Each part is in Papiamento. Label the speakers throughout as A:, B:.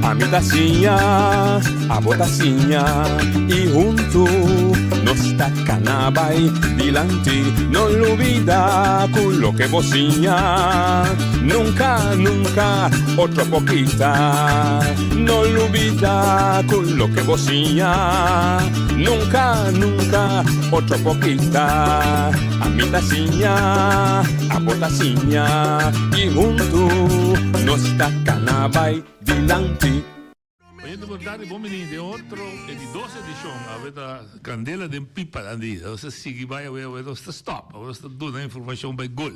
A: Ami ta siña, abo ta siña y hunto nos ta cana bay dilanti. No lubida cu loke bo siña nunca, nunca otro por kita. No lubida cu loke bo siña nunca, nunca otro por kita. Ami ta siña, abo ta siña y hunto nos ta cana bay dilanti.
B: Oyente bon tardi, bon bini den otro e di dos edicion. Awe ta candela den pipa nan di. Nos ta sigui bay awe, awe nos ta stop, awe nos ta duna informacion bay gol.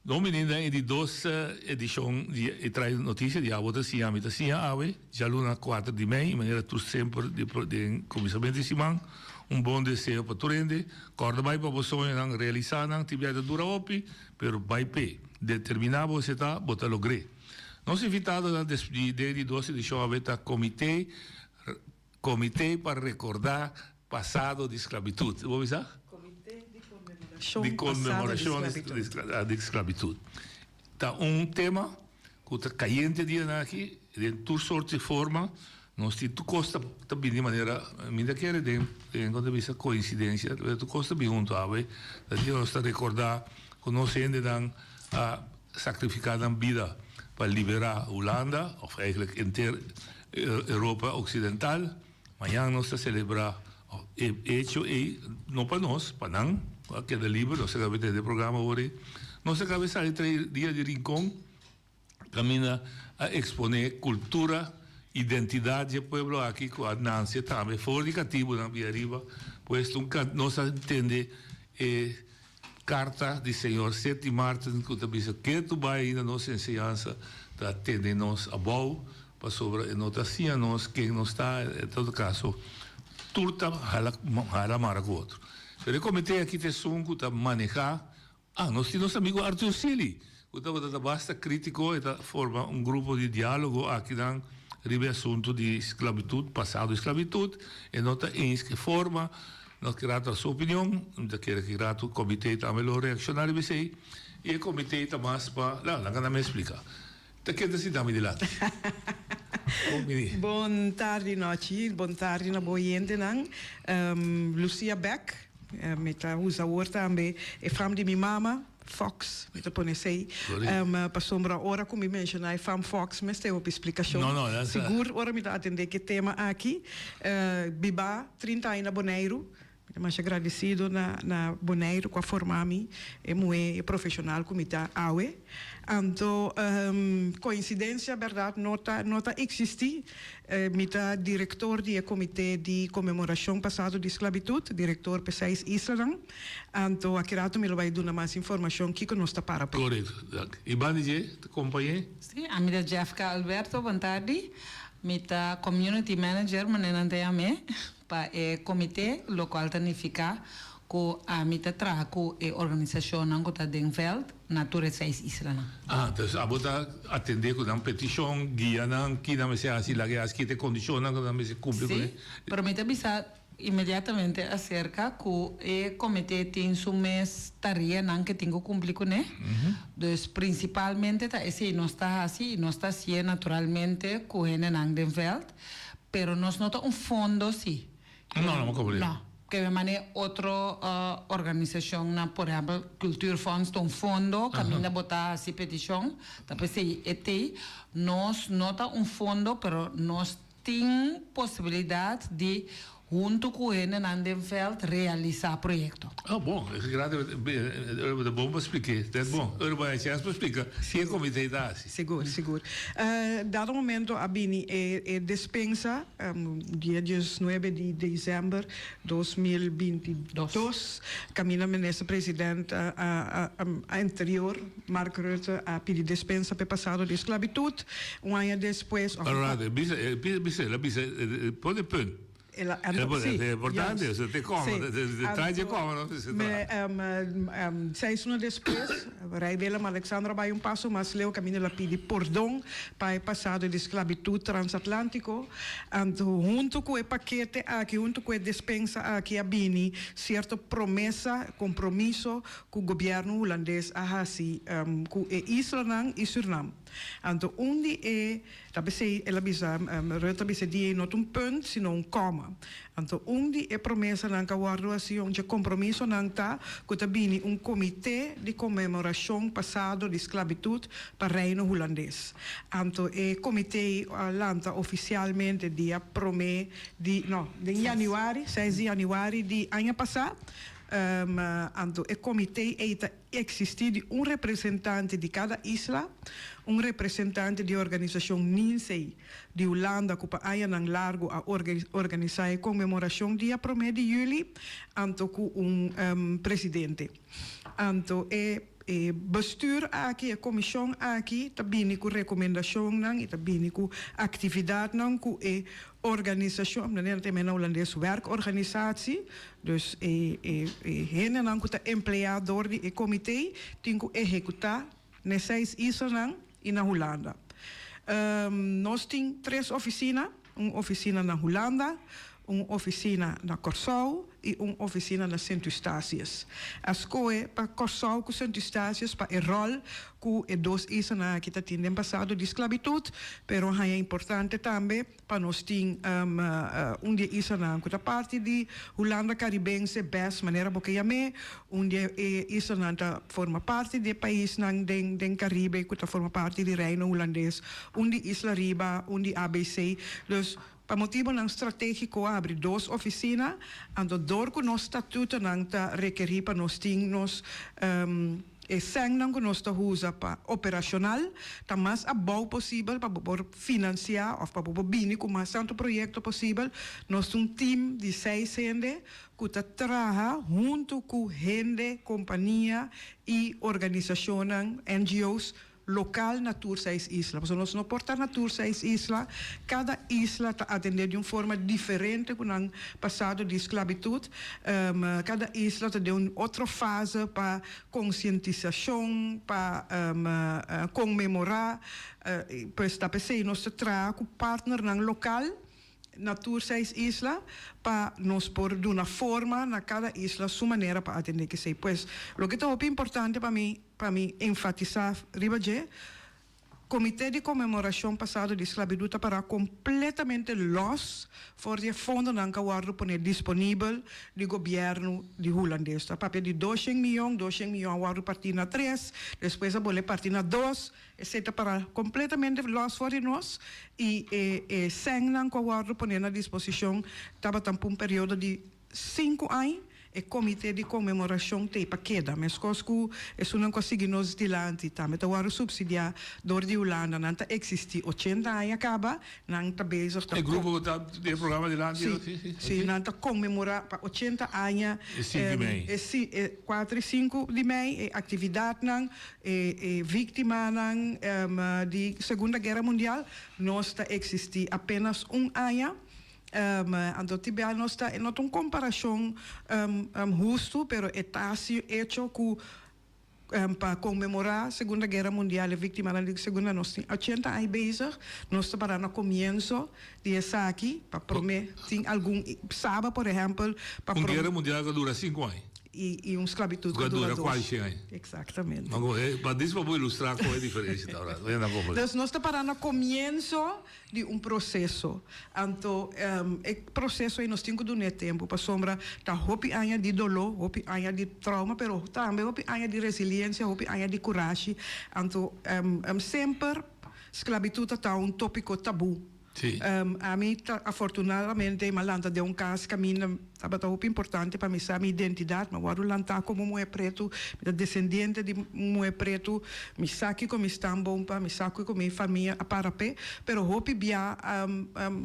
B: Bon bini den e di dos edicion di e trae noticia di Abo ta siña, ami ta siña awe, djaluna cuater di mei, manera tur semper den cuminsamento di siman. Un bon deseo pa tur hende. Corda bay pa bo soñonan, realisa nan, tin bia ta dura hopi, pero bay p'e. Determina bo esei ta, bo ta logr'é. Nos invitadonan despedí den di dos edishon awe ta Komité Komité pa Rekordá Pasado di Sklabitut. Bo bisa?
C: Komité di Konmemorashon
B: Di Konmemorashon di Sklabitut. Ta un tema ku ta kayente dianan aki den tur sort di forma. Nos tin tur kos ta bini manera mi ta kere den den kon ta bisa koinsidensia pero tur kos ta bin huntu awe. Ta dia nos ta rekordá ku nos hendenan a sakrifiká nan bida pa liberá Hulanda òf eigentlik henter Europa Oksidental. Mañan nos ta selebrá e hecho ei, no pa nos, pa nan ku a keda liber. Nos a kaba di tene e programa awor ei. Nos a kaba di sali trae Dia di Rincon kaminda a eksponé kultura, identidat di e pueblo aki ku a nanse tambe for di katibunan bia riba. Pues nos a tende e Karta di señor Seti Martin ku ta bisa ketu bai ainda nos enseñansa ta tene nos abou pasobra e no ta siña nos ken nos ta, en todo kaso tur ta hala hala mara ku otro. Pero e komite aki ta esun ku ta maneha, ah nos tin nos amigo Arthur Sealy ku tabata ta basta kritiko e ta forma un grupo di dialogo akinan riba e asuntu di sklabitut, pasado di sklabitut, e no ta eens ku e forma. Nos ke rato su opinion, mi ta kere ki rato comité tambe lo reacciona riba esey, y e comité ta mas pa, la, laga nan mi explica. Ta ken ta sinta mi dilanti? Bon bini.
C: Bon tardi nochi, bon tardi na bo oyentenan. Lucia Beck, mi ta usa awor tambe e fam di mi mama, Fox, mi ta pone esey, pasobra ora cu mi menciona e fam Fox mester hopi splicacion. Sigur ora mi ta atende cu e tema aki. Biba 30 aña na Boneiru, mi ta masha gradecido na na Boneiru cu a forma mi e muhe e profesional cu mi ta awe. Anto coincidencia berdad no ta no ta existi. Mi ta director di e comite di conmemoracion pasado di sclavitud, director p'e seis islanan. Anto aki rato mi lo bai duna mas informacion kico nos ta para p'e.
B: Correcto. Dank. Y banda dje ta compañe?
D: Si, ami ta Jefka Alberto, bon tardi. Mi ta community manager, manera nan ta yam'é, pa e comite, locual ta nifica cu ami ta traha cu e organisacionnan cu ta den veld na tur e seis islanan.
B: Ah, dus abo ta atende cu nan peticion, guia nan, ki nan mester haci, laga e haci, ki ta e condicionnan cu nan mester cumpli cu
D: Si, pero mi ta bisa inmediatamente acerca cu e comite tin su mes tareanan cu tin cu cumpli cune. Dus principalmente ta esey nos ta haci y nos ta hacié naturalmente cu hendenan den veld, pero nos no ta un fondo si.
B: No, no, no.
D: No. Ke mi mane otro organisacionnan, por ehempel Cultuurfonds ta un fondo caminda bo ta haci peticion, ta p'esey e t'ey. Nos no ta un fondo, pero nos tin posibilidad di hunto cu hendenan den veld realisa proyecto.
B: Oh, bon. E grandi, e bon pa splik'é. Dat bon. Ora bo haya chance pa splika ki e comité ta haci.
C: Sigur, sigur. Dado momento a bini e despensa dia diesnuebe di december 2022, caminda Minister President anterior Mark Rutte a pidi despensa p'e pasado di esclavitud. Un aña despues.
B: Alright, bisa, bisa, el a bisa, pone punt.
C: El a, sí,
B: Es importante,
C: juist.
B: o sea, te koma,
C: Sí.
B: te trae je koma, no? Se
C: Me,
B: traha.
C: Seis luna despues, Rei Willem Alexander a bai un paso mas leu kaminda el a pidi pordon pa e pasado di sklabitut transatlantiko. Anto huntu ku e pakete aki, huntu ku e despensa aki a bini sierto promesa, kompromiso ku gobièrnu hulandes a hasi ku e islanan i Sürnam. Anto un di e, ta p'esei el a bisa, Rutte a bisa di ei no ta un punt sino un kòma. Anto un di e promesanan ku a wòrdu hasi, un dje kompromisonan ta ku ta bini un komité di konmemorashon pasado di sklabitut pa Reino Hulandes. Anto e komité ei a lanta ofisialmente dia promé di, no, den yanüari, seis di yanüari di aña pasá. Anto e komité ei ta eksistí di un representante di kada isla, un representante di e organisashon Ninsee di Hulanda ku pa añanan largu a organisá e konmemorashon dia promé di yüli, anto ku un presidente. Anto e e bestuur aki, e komishon aki ta bini ku rekomendashonnan i ta bini ku aktividatnan ku e organisashon, manera ta yama na hulandes werkorganisatie, dus e e e hendenan ku ta empleá dor di e komité tin ku ehekutá n'e seis islanan i na Hulanda. Nos tin tres ofisina, un ofisina na Hulanda, un ofisina na Kòrsou i un ofisina na Sint Eustatius. A skohe pa Kòrsou ku Sint Eustatius pa e ròl ku e dos islanan aki ta tin den pasado di sklabitut, pero haña importante tambe pa nos tin un di e islanan ku ta parti di Hulanda Karibense, bes manera bo ke yam'é, un di e islanan ta forma parti di e paisnan den den Karibe ku ta forma parti di Reino Hulandes, un di Isla Riba, un di ABC. Dus pa motibunan stratégiko a habri dos ofisina, anto dor ku nos statutonan ta rekerí pa nos tin nos E sènnan ku nos ta usa pa operashonal ta mas abou posibel pa bo por finansiá òf pa bo por bini ku mas tantu proyekto posibel. Nos ta un tim di seis hende ku ta traha huntu ku hende, kompania i organisashonnan, NGO's, lokal na tur seis isla. Pasobra nos no por ta na tur seis isla. Kada isla ta atendé di un forma diferente ku nan pasado di sklabitut. Kada isla ta den un otro fase pa konsientisashon, pa konmemorá. Pues ta p'esei nos ta traha ku partnernan lokal na tur seis isla pa nos por duna forma na kada isla su manera pa atendé k'esei. Pues loke ta hopi importante pa mi pa mi enfatisá riba dje, Komité di Konmemorashon Pasado di Sklabitut ta pará kompletamente lòs for di e fondonan ku a wòrdu poné disponibel di gobièrnu di Hulandes. Ta papia di doshen mion, doshen mion a wòrdu partí na tres, despues a bolbe partí na dos, esei ta pará kompletamente lòs for di nos i e e sènnan ku a wòrdu poné na disposishon tabata pa un periodo di Sinku añ e komité di konmemorashon t'ei pa keda, meskos ku esunnan ku a sigui nos dilanti tambe ta wòrdu supsidiá dor di Hulanda. Nan ta eksistí ochenta aña kaba, nan ta bezig ta
B: E grupo ku ta den e programa dilanti
C: Sí, sí, sí, sí, nan ta konmemorá pa ochenta aña
B: E sinku di mei.
C: E si, e kuater i sinku di mei, e aktividatnan, e e víktimanan di Segunda Guera Mundial. Nos ta eksistí apenas un aña. Anto ti bia nos ta, e no ta un komparashon hustu, pero e ta hasi echo ku pa konmemorá Segunda Guera Mundial e víktimanan di Segunda nos tin ochenta aña bezig, nos ta pará na komienso di esaki pa promé tin algun Saba por ehèmpel pa
B: Un guera mundial ku a dura sinku aña.
C: I un sklabitut
B: ku a dura dos. Kual shen aña.
C: Eksaktamente.
B: Pa dis pa bo ilustrá kon e diferensia ta ora.
C: Dus nos ta pará na komienso di un proseso. Anto e proseso ei nos tin ku dun'é tempu pasobra ta hopi aña di doló, hopi aña di trauma, pero tambe hopi aña di resiliensia, hopi aña di kurashi. Anto semper sklabitut ta ta un tópiko tabú. Ami ta afortunadamente mi a lanta den un kas kaminda tabata hopi importante pa mi sa mi identidat. Mi a wòrdu lantá komo muhé pretu, mi ta desendiente di un muhé pretu, mi sa kiko mi stamboom pa, mi sa kiko mi famia a para p'e, pero hopi bia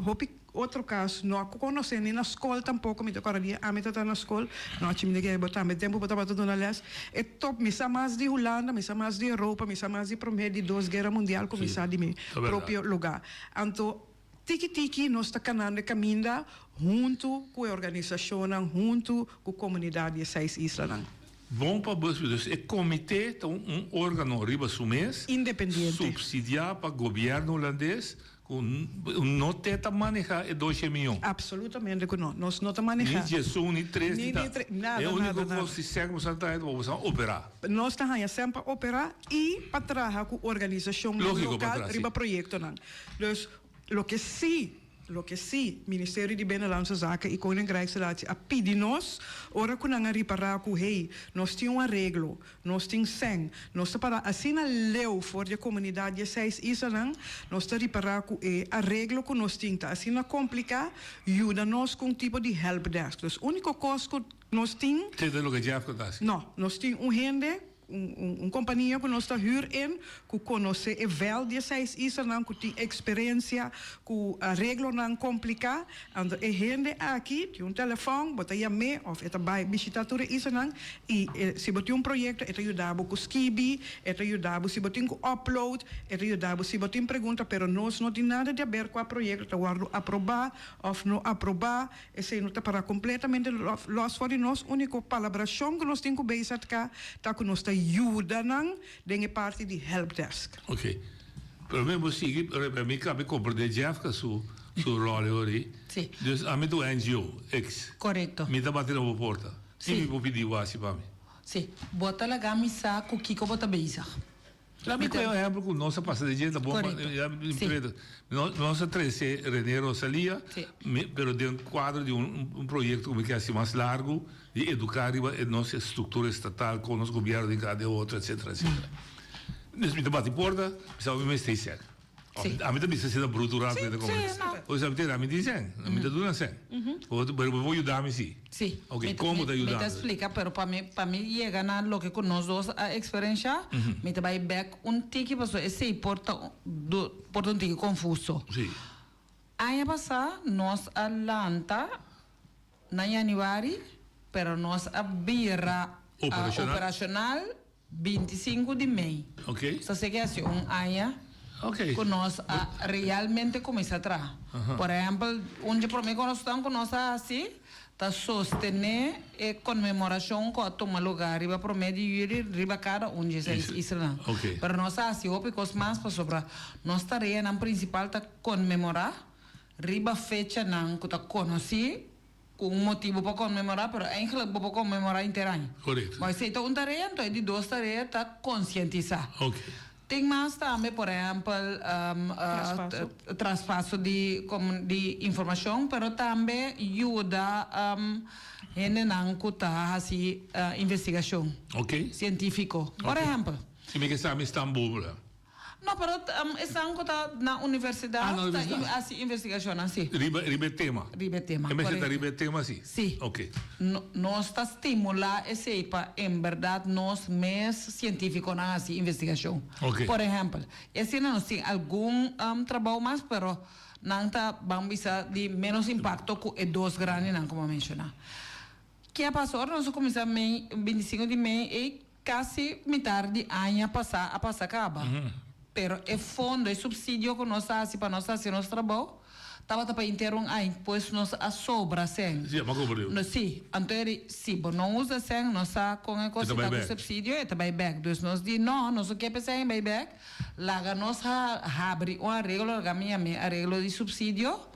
C: hopi otro kas no a konosé ni na skol tampoko. Mi ta kòrda dia ami ta ta na skol, nochi mi ta kere bo tambe tempu bo tabata duna lès, e top mi sa mas di Hulanda, mi sa mas di Europa, mi sa mas di promé di dos guera mundial ku mi sa di mi propio lugá. Anto tiki tiki nos ta kanando e kaminda huntu ku e organisashonnan, huntu ku komunidat di e seis islanan.
B: Bon pa bo dus e komité ta un órgano riba su mes.
C: Independiente.
B: Supsidiá pa gobièrnu hulandes ku no te ta manehá e doshe mion.
C: Apsolutamente ku no. Nos no ta manehá.
B: Ni diesun, ni tres, ni ta.
C: Nada,
B: E
C: nada,
B: úniko
C: nada.
B: kos di sèn ku boso a traha ta pa boso a operá.
C: Nos ta haña sèn pa operá i pa traha ku organisashonnan
B: Lógiko pa
C: lokal
B: traha, si.
C: riba proyektonan. Dus loke sí. Loke sí, Ministerio di Binnenlandse Zaken i Koninkrijksrelatie a pidi nos ora ku nan a ripará ku hey, nos tin un areglo, nos tin sèn, nos ta pará asina leu for di e komunidat di e seis islanan, nos ta ripará ku e areglo ku nos tin ta asina kompliká, yuda nos ku un tipo di helpdesk. Dus úniko kos ku nos tin.
B: Te ta loke Jeff ta hasi.
C: No, nos tin un hende. Un kompania ku nos ta hür in, ku konosé e vèlt di e seis islanan, ku tin eksperensia ku areglonan kompliká. Anto e hende aki tin un telefòn, bo ta yam'é òf e ta bai bishitá tur e islanan i si bo tin un proyekto e ta yuda bo ku skibi, e ta yuda bo si bo tin ku upload, e ta yuda bo si bo tin pregunta, pero nos no tin nada di aber kua proyekto ta wòrdu aprobá òf no aprobá. Esei no ta para kompletamente lòs for di nos. Úniko palabrashon ku nos tin ku BZK ta ku nos ta yuda nan den e parti di helpdesk.
B: Ok. Pero mi bo sigui, pero mi kabe komprendé Jefka su su ròl e ora ei.
D: Sí.
B: Dus ami ta un NGO, ex.
D: Korekto.
B: Mi ta bati na bo porta.
D: Sí.
B: Ki mi por pidi bo hasi pa mi?
D: Sí. Bo ta laga mi sa ku kiko bo ta bezig.
B: Laat mi kohe un ehempel ku nos a pasa den dje ta bon pa
D: Korekto.
B: Nos a trese Rene Rosalia, pero den kuadro di un proyekto ku mi ke hasi mas largu di eduká riba e nos struktura estatal, kon nos gobièrnu tin kada den otro etsetera etsetera. Dus mi ta bati porta, mi sa mi mester e sèk. Ami ta bisa asina brutu rato e ta komo. Bo sa mi tende ami tin sèn, mi ta duna sèn. Pero bo por yuda mi si.
D: Si.
B: Ok, kon bo ta yuda
D: Mi ta splika, pero pa mi pa mi yega na loke ku nos dos a eksperenshá, mi ta bai bèk un tiki pasobra esei por ta por ta un tiki konfuso.
B: Si.
D: Aña pasá nos a lanta na yanüari, pero nos a bira operashonal 25 di mei.
B: Ok.
D: So esei ke hasi un aña
B: Ok.
D: ku nos a realmente kuminsá traha. Por ehèmpel, un dje promé ku nos tan ku nos a hasi ta sostené e konmemorashon ku a tuma lugá riba promé di yüli riba kada un dje seis islanan.
B: Ok.
D: Pero nos a hasi hopi kos mas pasobra nos tareanan prinsipal ta konmemorá riba fechanan ku ta konosí Ku un motibu pa konmemorá, pero eigenlijk bo por konmemorá henter aña.
B: Korekto.
D: Bo esei ta un tarea, anto e di dos tarea ta konsientisá.
B: Oke.
D: Tin mas tambe, por ehèmpel,
C: Traspaso.
D: traspaso di di informashon, pero tambe yuda hendenan ku ta hasi investigashon.
B: Oke.
D: Sientífiko. Por ehèmpel.
B: Si mi ke sa mi Stambul, bra.
D: No, pero esnan ku ta na universidat
B: Ah, na
D: ta
B: universidat.
D: hasi investigashonnan, si.
B: Riba, riba e tema.
D: Riba e tema,
B: E mester ta
D: korekto.
B: riba e tema, si?
D: Si.
B: Oké.
D: No, nos ta stimulá esei pa en bèrdat nos mes sientífikonan hasi investigashon.
B: Oké.
D: Por ehèmpel, e asina nos tin algun trabou mas, pero nan ta, ban bisa, di ménos impakto ku e dos grandinan ku bo a menshoná. Ke a pasa ora nos a kuminsá mei, bintisinko di mei ei, Casi mitar di aña pasa a pasa caba. Pero e fondo, e subsidio cu nos a haci pa nos haci nos trabou, tabata pa inter un aña. Pues nos a sobra cen.
B: Sí, a cobra dios.
D: No, sí. Anto e di, si bo no usa cen, nos sa con e cos
B: E ta
D: si
B: bai
D: ta cu
B: bek.
D: subsidio, e ta bai bek. Dus nos di, no, nos no kier pa e cen bai bek. Laga nos habri un areglo, laga mi yam'e areglo di subsidio,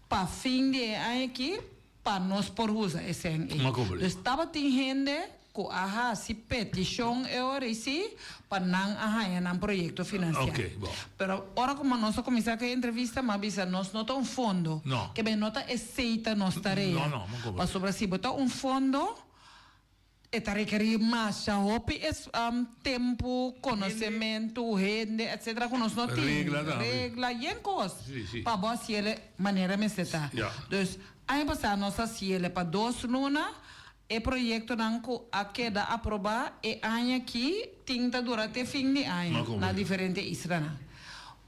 D: pa fin di e aña aki, pa nos por usa e sèn ei. Dus tabatin hende ku a hasi petishon e ora ei sí pa nan a haña nan proyekto finansiá. Pero ora ku nos a kuminsá ku e entrevista mi a bisa nos no ta un fondo. Ke men no ta esei ta nos tarea. Pasobra si bo ta un fondo E ta rekerí masha hopi es tempu, konosementu, hende, etcetera ku nos no tin.
B: Regla tambe.
D: Regla, yen kos.
B: Sí, sí.
D: Pa bo hasiele manera mester ta.
B: Ya.
D: Dus, aña pasá nos a hasiele pa dos luna, e proyektonan ku a keda aprobá e aña aki tin ta dura te fin di aña
B: Ma komo
D: na
B: ya.
D: diferente islanan.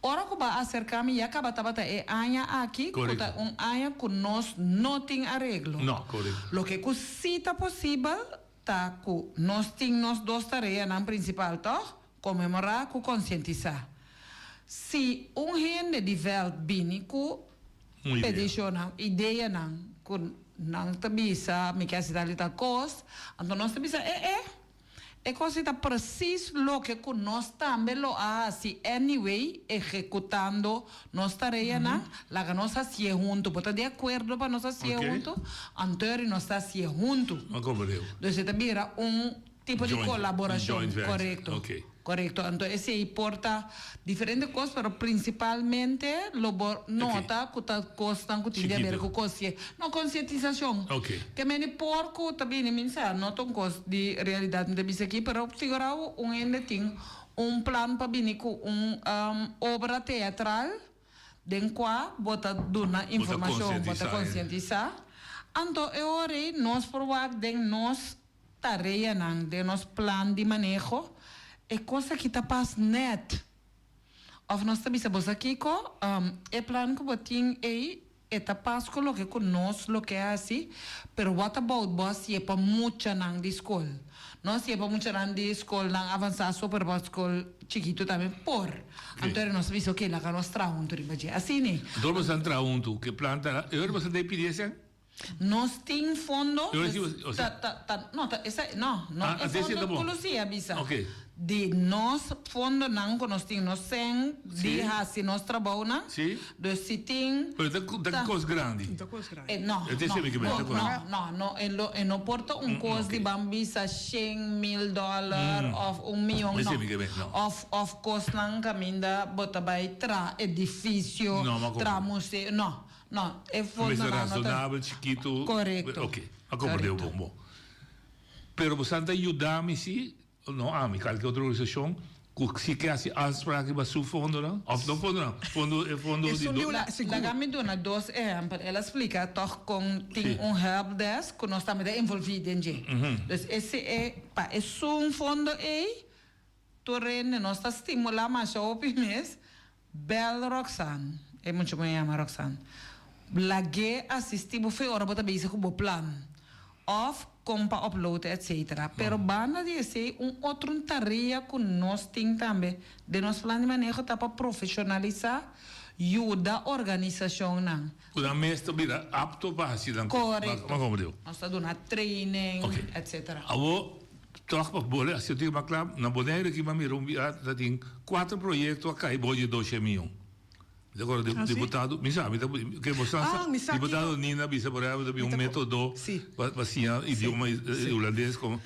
D: Ora ku bo a aserká mi ya kaba tabata e aña aki ku ta
B: Korekto.
D: un aña ku nos no tin areglo.
B: No, korekto.
D: Loke ku sí ta posibel ta ku nos tin nos dos tareanan prinsipal tòg, konmemorá ku konsientisá. Si un hende di vèlt bini ku
B: Un idea.
D: petishonnan, ideanan ku. nan ta bisa mi ke hasi tal i tal kos, anto nos ta bisa e e, e kos ei ta presis loke ku nos tambe lo a hasi anyway ehekutando nos tareanan, laga nos hasié huntu. Bo ta di akuerdo pa nos hasié huntu? Anto eri nos ta hasié huntu. Dus e ta bira un Tipo di kolaborashon, korekto. Korekto. Anto esei por ta diferente kos, pero prinsipalmente lo bo nota ku ta kosnan ku tin di haber ku konsie, no, konsientisashon. Ke meni por ku ta bini, mi sa, no ta un kos di realidat mi ta bisa aki, pero figura bo un hende tin un plan pa bini ku un obra teatral den kua bo ta duna informashon, bo ta konsientisá. Anto e ora ei nos por wak den nos tareanan den nos plan di maneho, e kos aki ta pas nèt. Òf nos ta bisa bo sa kiko, e plan ku bo tin ei, e ta pas ku loke ku nos lo ke hasi, pero what about bo hasié pa muchanan di skol? No hasié pa muchanan di skolnan avansá so, pero pa skol chikitu tambe por. Anto ora nos ta bisa, oke, laga nos traha huntu riba dje. Asina.
B: Anto ora boso a traha huntu, ku e plan ta, e ora boso a debe pidi esei?
D: Nos tin fondo, dus ta, ta, ta, no, ta esei, no, no e fondo ku Lucia a bisa. Di nos fondonan ku nos tin, nos sèn di hasi nos trabounan, dus si tin.
B: Pero ta, ta kos grandi.
D: E no, no, no, no, no, e lo, e no por ta un kos di ban bisa shen mil dòler òf un mion, no. Òf, òf kosnan kaminda bo ta bai traha edifisio, traha museo, no. No, e
B: fondonan no ta. Razonabel, chikitu.
D: Korekto.
B: Ok, a komprendé bo bon. Bon. Pero bosan ta yuda mi si, no ami, kalke otro organisashon ku si ke hasi afsprak riba su fondonan, òf no fondonan, fondo, e fondo di
C: do.
D: Laga mi duna dos ehèmpel. El a splika tòg kon tin un helpdesk ku nos tambe ta envolví den dje. Dus ese e, pa esun fondo ei, Tur hende nos ta stimulá masha hopi mes. Bel Roxanne, e mucha muhé yama Roxanne, lag'é asistí bo fe ora bo ta bezig ku bo plan òf kon pa upload etcetera. Pero banda di esei un otro tarea ku nos tin tambe den nos plan di maneho ta pa profeshonalisá, yuda organisashonnan.
B: Ku nan mes ta bira apto pa hasi nan kos.
D: Korekto. Nos ta duna training etcetera.
B: Awor Tòg pa bole a sinti mas kla, na Bonaire aki m'a mira un bia ta tin kuater proyekto a kai bou di doshe mion. Mi ta kòrda diputado, mi sa, mi ta ke bo sa sa, diputado Nina a bisa por ehèmpel ta bin un método pa pa siña idioma hulandes komo.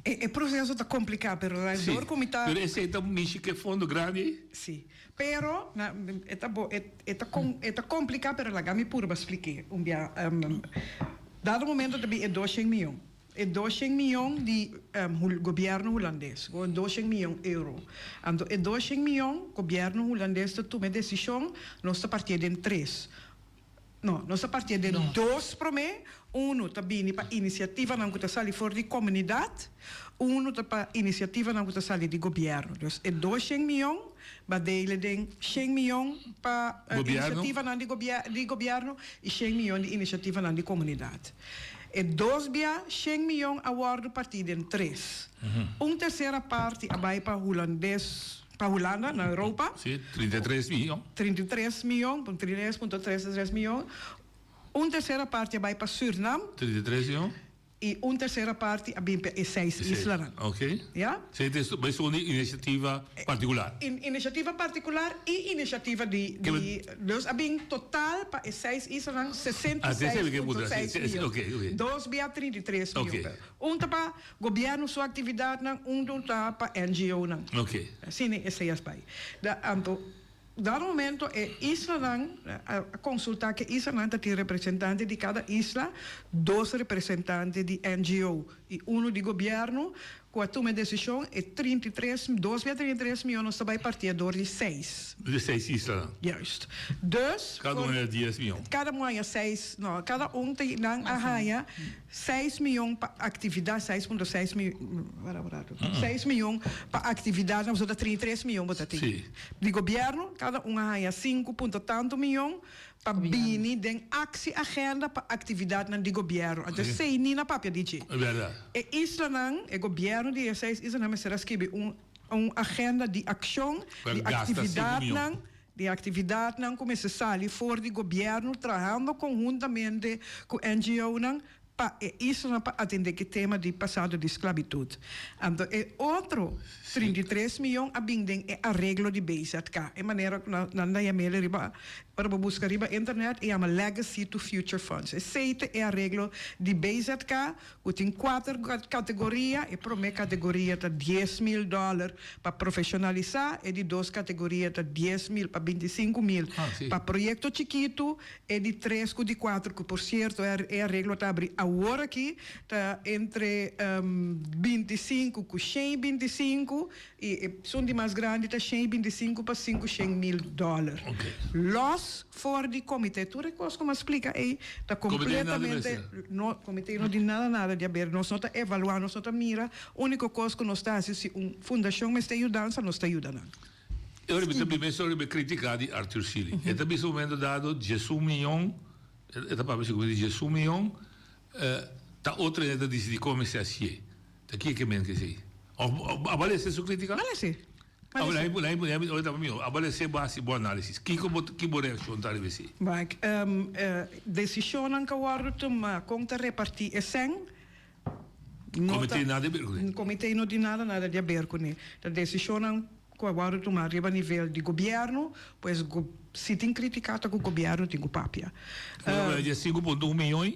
C: E proseso ta kompliká pero la dor ku mi ta.
B: Pero esei ta mishi ku e fondo grandi ei?
C: Si, pero na e ta bo e ta e ta kompliká pero laga mi purba splik'é un bia. Dado momento ta bin e doshen mion. E doshen mion di gobièrnu hulandes, ku doshen mion euro. Anto e doshen mion, gobièrnu hulandes ta tuma e desishon, nos ta partié den tres. No, nos ta partié den dos promé, unu ta bini pa inisiativanan ku ta sali for di komunidat, unu ta pa inisiativanan ku ta sali di gobièrnu. Dus e doshen mion ba dele den shen mion pa inisiativanan di gobièrnu i shen mion di inisiativanan di komunidat. E dos bia shen miyon a wòrdu partí den tres. Un tersera parti a bai pa Hulandes, pa Hulanda, na Europa.
B: Sí, 33 miyon.
C: 33 miyon, 33.33 miyon. Un tersera parti a bai pa Sürnam.
B: 33 miyon.
C: I un tersera parti a bin pa e seis islanan.
B: Ok.
C: Ya?
B: Sí, ta bai segun di inisiativa partikular.
C: Inisiativa partikular i inisiativa di, di, dus a bin total pa e seis islanan 66.6 miyon. Dos bia 33 miyon. Un ta pa gobièrnu su aktividatnan, un ta pa NGO-nan. Asina esei a bai. Anto Dado momento e islanan a consulta cu e islanan ta tin representante di cada isla, dos representante di NGO y uno di gobierno, cu a tuma e decision e 33, dos bia 33 miyon nos ta bay partia door di seis.
B: Di seis islanan.
C: Juist. Dus.
B: Cada un haya dies miyon.
C: Cada un haya seis, no, cada un ta nan a haya. Seis miyon pa aktividat, seis punto seis mi, wara un ratu, seis miyon pa aktividatnan, pasobra ta 33 miyon bo ta tin.
B: Sí.
C: Di gobièrnu, kada un a haña sinku punto tantu miyon pa bini den aksi agenda pa aktividatnan di gobièrnu. Anto esei ni na papia di dje.
B: E bèrdat.
C: E islanan, e gobièrnu di e seis islanan mester a skibi un un agenda di akshon
B: Pa
C: di
B: gasta sinku miyon.
C: aktividatnan. Di aktividatnan ku mester sali for di gobièrnu trahando konhuntamente ku NGOnan pa e islanan pa atendé ku e tema di pasado di sklabitut. Anto e otro 33 miyon a bin den e areglo di BZK, e manera ku nan ta yam'el riba, ora bo buska riba internet e yama Legacy to Future Funds. Esei ta e areglo di BZK Ku tin kuater kategoria, e promé kategoria ta 10,000 dòler pa profeshonalisá, e di dos kategoria ta 10,000 pa 25,000 pa proyekto chikitu, e di tres ku di kuater, ku por sierto e areglo ta abri awor aki, ta entre 25 ku 125 i esun di mas grandi ta 125 pa 500,000 dòler. Lòs For di comité tur e cos cu mi a splica ey ta completamente no comité no tin nada nada di haber nos no ta evalua nos no ta mira unico cos cu nos ta haci si un fundacion mester yudansa nos ta yuda nan.
B: E ora mi ta bini mester ora mi critica di Arthur Sealy e ta bisa un momento dado diesun miyon e ta papia sigur di diesun miyon ta otro hende ta dicidi con mester hacié ta kier ke men kesey of a balese su critica?
C: Balese.
B: Kiko bo ki bo reakshon ta riba esei?
C: Wak, desishonnan ku a wòrdu tumá kon ta repartí e sèn no ta.
B: Komité nada di aber kuné.
C: Komité no tin nada nada di aber kuné. Ta desishonnan ku a wòrdu tumá riba nivel di gobièrnu, pues si tin kritiká ta ku gobièrnu tin ku papia.
B: Di 5.1 miyon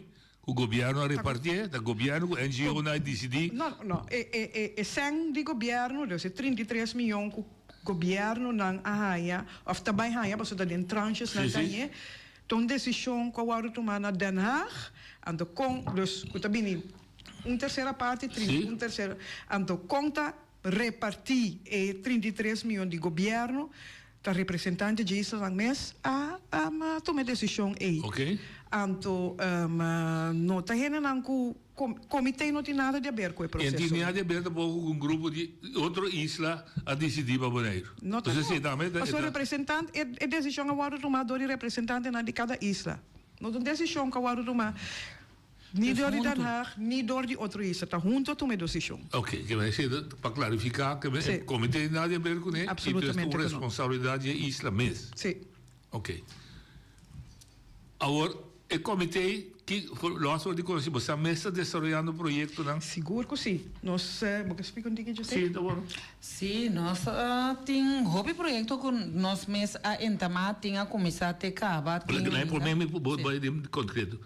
B: Ku gobièrnu a repartié, ta gobièrnu ku NGO-nan a disidí.
C: No, no, e e e e sèn di gobièrnu, dus e 33 mion ku gobièrnunan a haña òf ta bai haña pasobra ta den tranches nan ta hañ'é, ta un desishon ku a wòrdu tumá na Den Haag, anto kon, dus ku ta bini un tersera parti, trinta, un tersera, anto kon ta repartí e 33 mion di gobièrnu, Ta representante dje islanan mes a tuma e desishon ei. Anto no ta hendenan ku komité no tin nada di aber ku e proseso.
B: E tin nada di aber tampoko ku un grupo di otro isla a disidí pa Boneiru.
C: No ta no. Pasobra representante e desishon a wòrdu tumá dor di representantenan di kada isla. No ta un desishon ku a wòrdu tumá. Ni dor di Den Haag, ni dor di otro isla. Ta hunto a tuma e desishon.
B: Ok, ke men esei ta pa klarifiká ke men komité di nada di aber kuné i dus ta un responsabilidat di e isla mes.
C: Si.
B: Ok. Awor e komité ki lòs for di konosí bo sa mes ta desaroyando proyektonan?
C: Sigur ku si. Nos, bo ke splika un tiki José?
B: Si, ta bon.
D: Sí, nos tin hopi proyecto cu nos mes a entama, tin a cuminsa te caba, tin
B: ainda. Prome mi bo bai den concreto.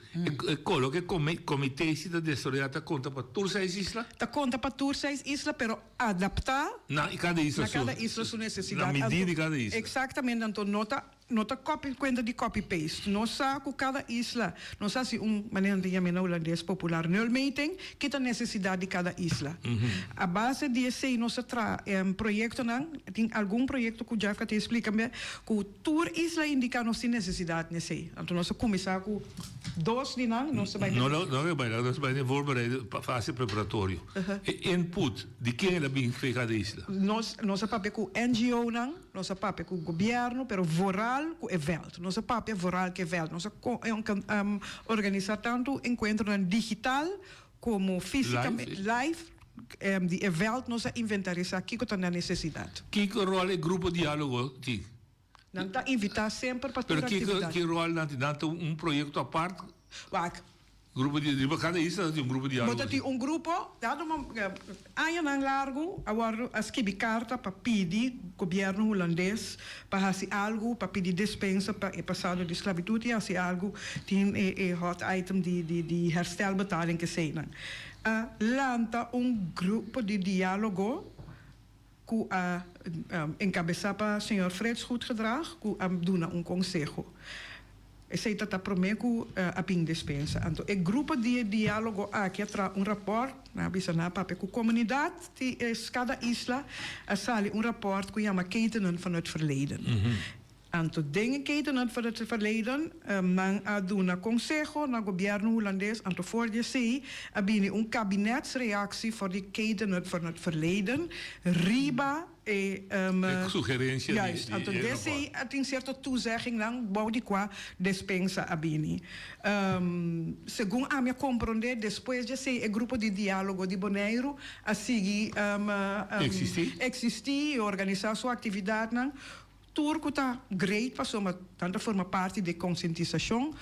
B: E colo ke comite si ta desaroya ta conta pa tur seis isla?
C: Ta conta pa tur seis isla, pero adapta
B: na cada isla
C: su, na cada isla su necesidad.
B: Na midi di cada isla.
C: Exactamente, anto no ta No ta copy cuenta di copy paste. Nos sa cu cada isla, nos haci un, manera nan ta yam'e na Hulandes popular, nulmeting, ki ta necesidad di cada isla. A base di esey nos a traha proyectonan, tin algun proyecto cu Jeff ta explica mi, cu tur isla indica nos tin necesidad n'esey. Anto nos a cuminsa cu dos di nan, nos ta bay.
B: No, no, no bay, nos bay den voorbereiding, fase preparatorio. E input di ken el a bin fe cada isla?
C: Nos, nos a papia cu NGOnan. Nos a papia ku gobièrnu, pero vooral ku e vèlt. Nos a papia vooral ku e vèlt. Nos a organisá tantu enkuentronan digital komo físikamente, live, di e vèlt nos a inventarisá kiko ta nan nesesidat.
B: Kiko ròl e grupo diálogo tin?
C: Nan ta invitá semper pa tur
B: aktividat. Pero kiko ròl nan tin? Nan ta un proyekto apart?
C: Wak.
B: Grupo di, riba kada isla ta tin un grupo di
C: algo. Bo ta tin un grupo, dado añanan largu a wòrdu a skibi karta pa pidi gobièrnu hulandes pa hasi algu, pa pidi despensa pa e pasado di sklabitut i hasi algu, tin e e hot item di di di herstelbetaling keseinan. A lanta un grupo di diálogo ku a enkabesá pa señor Frits Goedgedrag ku a duna un konseho. Esei ta ta promé ku a bin despensa. Anto e grupo di e diálogo aki a traha un rapòrt, nan a bisa nan a papia ku komunidat di e kada isla a sali un rapòrt ku yama Ketenen van het Verleden. Anto den e Ketenen van het Verleden nan a duna konseho na gobièrnu hulandes, anto for di esei a bini un kabinetsreaksie for di Ketenen van het Verleden riba e
B: E sugerensia di
C: Juist, anto
B: e
C: di esei
B: rapòrt.
C: a tin sierto toezeggingnan bou di kua despensa a bini. Segun ami a komprondé despues di esei e grupo di diálogo di Boneiru a sigui
B: Eksistí.
C: eksistí i organisá su aktividatnan. Tur ku ta great pasobra nan ta forma parti di e konsientisashon,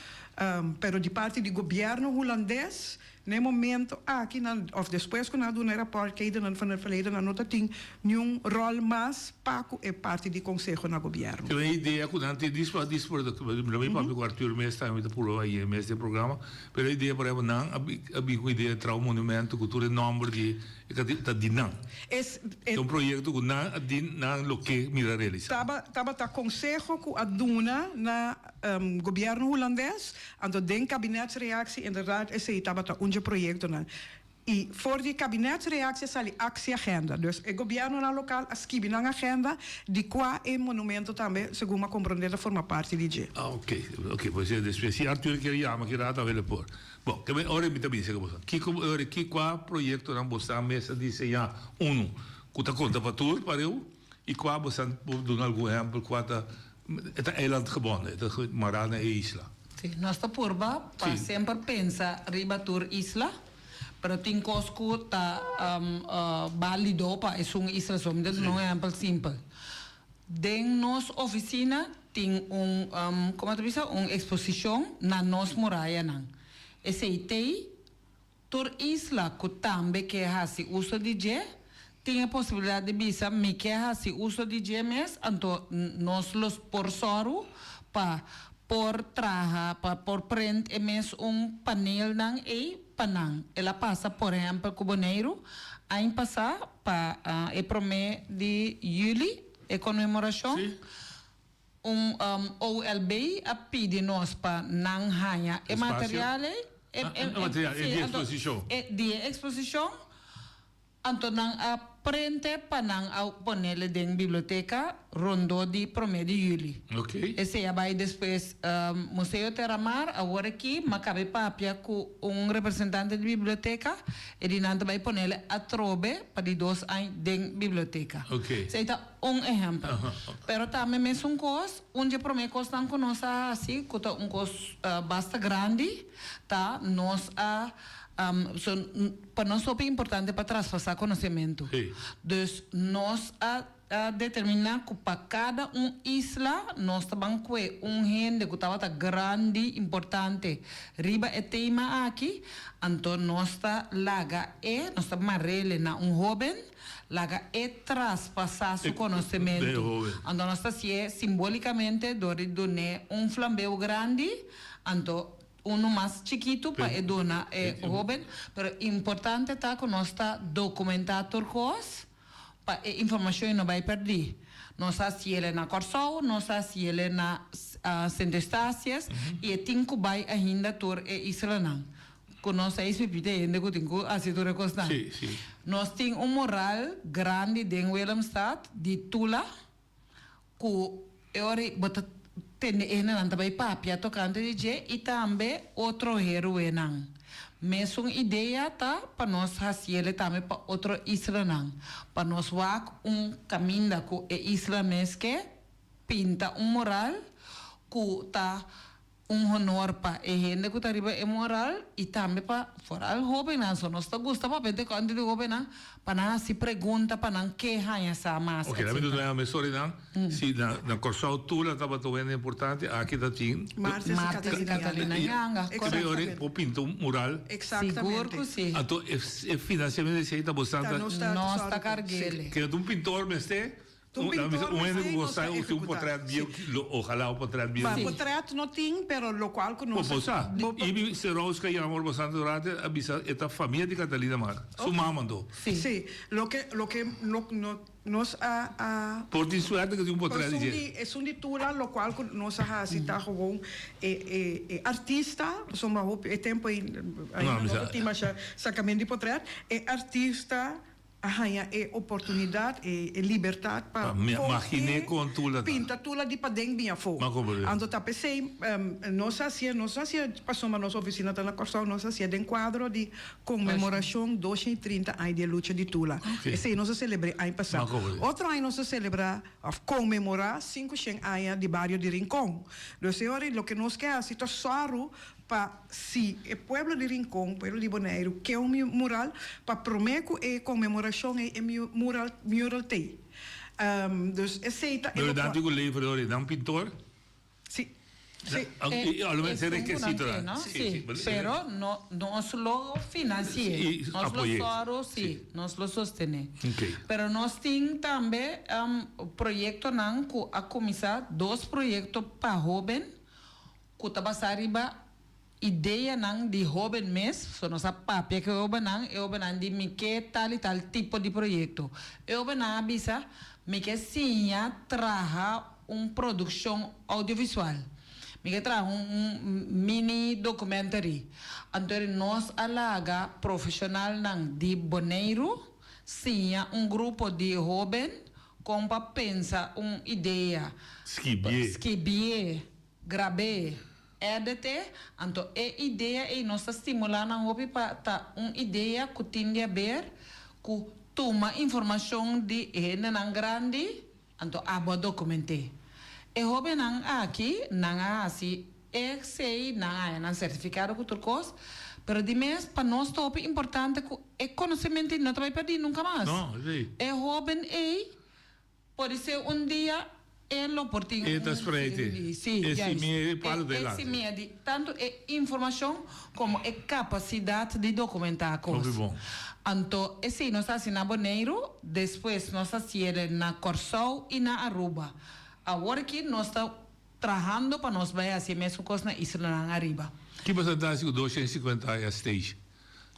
C: pero di parti di gobièrnu hulandes na e momento aki nan òf despues ku nan a duna e rapòrt Keidernan van het Verleden nan no ta tin niun ròl mas pa ku e parti di konseho na gobièrnu.
B: Tin un idea ku nan tin dispa dispa mi ta papia ku Arthur mes tambe mi ta purba bai e mes den programa pero e idea por ehempel nan a bin ku idea di traha un monumento ku tur e nòmber di E ta ta di nan.
C: Es
B: e. Ta un proyekto ku nan a di nan lo ke mira realisá.
C: Taba tabata konseho ku a duna na gobièrnu hulandes, anto den kabinetsreactie inderdaad esei tabata un dje proyektonan. I for di kabinetsreactie a sali actieagenda. Dus e gobièrnunan lokal a skibi nan agenda di kua e monumento tambe, segun mi a komprondé, ta forma parti di dje.
B: Ah oke, oke, pues despues si Arthur kier yama ki rato a wele por. Bon, ke ora mi ta bisa ku boso, kiko ora ki kua proyektonan boso mes a diseñá unu ku ta konta pa tur pareu i kua boso por duna algun ehèmpel kua ta e ta eilandgebonden, e ta mará na e isla.
D: Sí, nos ta purba pa semper pensa riba tur isla, pero tin kos ku ta bálido pa esun isla so. Mi ta duna un ehèmpel simpel. Den nos oficina tin un, como ta bisa, un exposicion na nos murayanan. Esey t'ey, tur isla cu tambe ke haci uso di dje, tin e posibilidad di bisa mi ke haci uso di dje mes, anto nos lo por soru pa por traha, pa por print e mes un panelnan ey pa nan. El a pasa por ehempel cu Boneiru añ pasa pa e prome di juli, e conmemoracion, un OLB a pidi nos pa nan haña e material ey,
B: E material di e exposicion.
D: Di e exposicion. Anto nan a prente pa nan a ponele den biblioteca rondó di prome di juli. Esei a bai despues Museo Terramar, awor aki m'a cabe papia cu un representante di biblioteca e di nan ta bai ponele atrobe pa di dos añ den biblioteca. Esei ta un ehempel. Pero tambe mesun cos, un dje prome cosnan cu nos a haci cu ta un cos basta grandi ta nos a So, pa nos hopi importante pa traspasá konosementu. Dus nos a determiná ku pa kada un isla nos ta ban kue un hende ku tabata grandi, importante riba e tema aki, anto nos ta laga e, nos ta mar'ele na un hóben, laga e traspasá su konosementu. Anto nos ta hasié simbolikamente dor di dun'é un flambeu grandi, anto Unu mas chikitu pa e duna e hoben, pero importante ta ku nos ta dokumentá tur kos pa e informashon no bai pèrdí. Nos a hasiele na Kòrsou, nos a hasiele na Sint Eustatius i e tin ku bai ainda tur e islanan. Ku nos a espipita e hende ku tin ku hasi tur e kosnan. Nos tin un mural grandi den Willemstad di Tula. Ku e ora ei bo ta tende e hendenan ta bai papia tokante di dje i tambe otro heruenan. Mesun idea ta pa nos hasiele tambe pa otro islanan, pa nos wak un kaminda ku e isla mes ke pinta un mural ku ta Un honor pa e hende ku ta riba e moral i tambe pa foral hóbennan. So nos ta gusta papia te konti di hóbennan pa nan hasi pregunta, pa nan ke haña sa mas,
B: Ok, laat mi
D: etcetera.
B: duna mi storynan. Si na na Kòrsou Tula tabata un hende importante, aki ta tin.
C: Martes i
D: Martes i
C: Catalina
D: Catalina
C: Yanga.
D: Yanga,
B: Te
D: korekto.
B: ora por pinta un mural.
D: Sigur
C: Exactamente.
D: ku si.
B: Anto e e finansiamentu esei ta bo
C: Ta
B: santa.
C: nos ta
D: Nos
C: sòru
D: ta
C: ku.
D: karg'ele.
B: Kende ta un pintor mester.
C: Un pintor
B: Un hende
C: mester
B: ku bo
C: nos ta
B: sa un
C: ehecuta.
B: potret bieu, ojalá un potret bieu.
C: Ma potret no tin, pero locual cu nos.
B: Bo bo sa, Ibi Serowska yama ora bo Santa Dorate a bisa e ta famia di Catalina Mar, su mama anto.
C: Si, loke loke no no nos a a.
B: Por tin suerte cu tin un potret di dje.
C: Esun di Tula locual cu nos a haci ta gewoon e e e artista, pasobra hopi e tempo ey ainda no ta tin masha sacamento di potret, e artista. A haña e oportunidat, e libertat pa kohe pinta tula di paden bin afó. Anto ta p'esei nos a hasié, nos no hasié pasobra nos ofisina ta na Kòrsou, nos a hasié den kuadro di konmemorashon 230 aña di e lucha di tula. Esei nos a selebr'é aña pasá. Otro aña nos a selebrá òf konmemorá 500 aña di bario di Rincon. Dus e ora ei loke nos ke hasi ta sòru Pa si e pueblo di Rincon, pueblo di Boneiru, ke un mural, pa promé ku e konmemorashon ei e mural mural t'ei. Dus esei ta e
B: Pero
C: lokual.
B: nan tin ku lever ora nan pintor?
C: Si. Si.
B: I a lo menos e
D: Esun ku nan
B: rekesitonan.
D: ke, no?
B: Si,
D: Si.
B: si.
D: Pero no nos lo finansi'é.
B: I
D: Nos lo
B: apoy'é.
D: sòru, si.
B: Si.
D: Nos lo sostené.
B: Ok.
D: Pero nos tin tambe proyektonan ku a kuminsá, dos proyekto pa hóben ku ta basá riba Ideanan di hoben mes, so nos a papia ku e hobennan, e hobennan di mi ke tal i tal tipo di proyekto. E hobennan a bisa, mi ke siña traha un produkshon audiovisual, mi ke traha un mini documentary. Anto nos a laga profeshonalnan di Boneiru siña un grupo di hoben kon pa pensa un idea,
B: Skibié.
D: skibié, grab'é. RDT, Anto e idea ei nos ta stimulá nan hopi pa ta un idea ku tin di haber ku tuma informashon di hendenan grandi, anto abo a dokument'é. E hóbennan aki nan a hasi esei, nan a haña nan sertifikado ku tur kos, pero di mes pa nos ta hopi importante ku e konosementu ei no ta bai pèrdí nunka mas.
B: No, esei.
D: E hóben ei Podisé un dia e lo por tin
B: E ta
D: un
B: spreite.
D: Sí,
B: E
D: juist.
B: simia e palu
D: E
B: delante.
D: simia di tantu e informashon komo e kapasidat di dokumentá kos.
B: Hopi bon.
D: Anto esei nos a hasi na Boneiru, despues nos a siere na Kòrsou i na Aruba. Awor aki nos ta trahando pa nos bai hasi e mesun kos na islanan ariba.
B: Ki porcentahe ku 250 aña stage?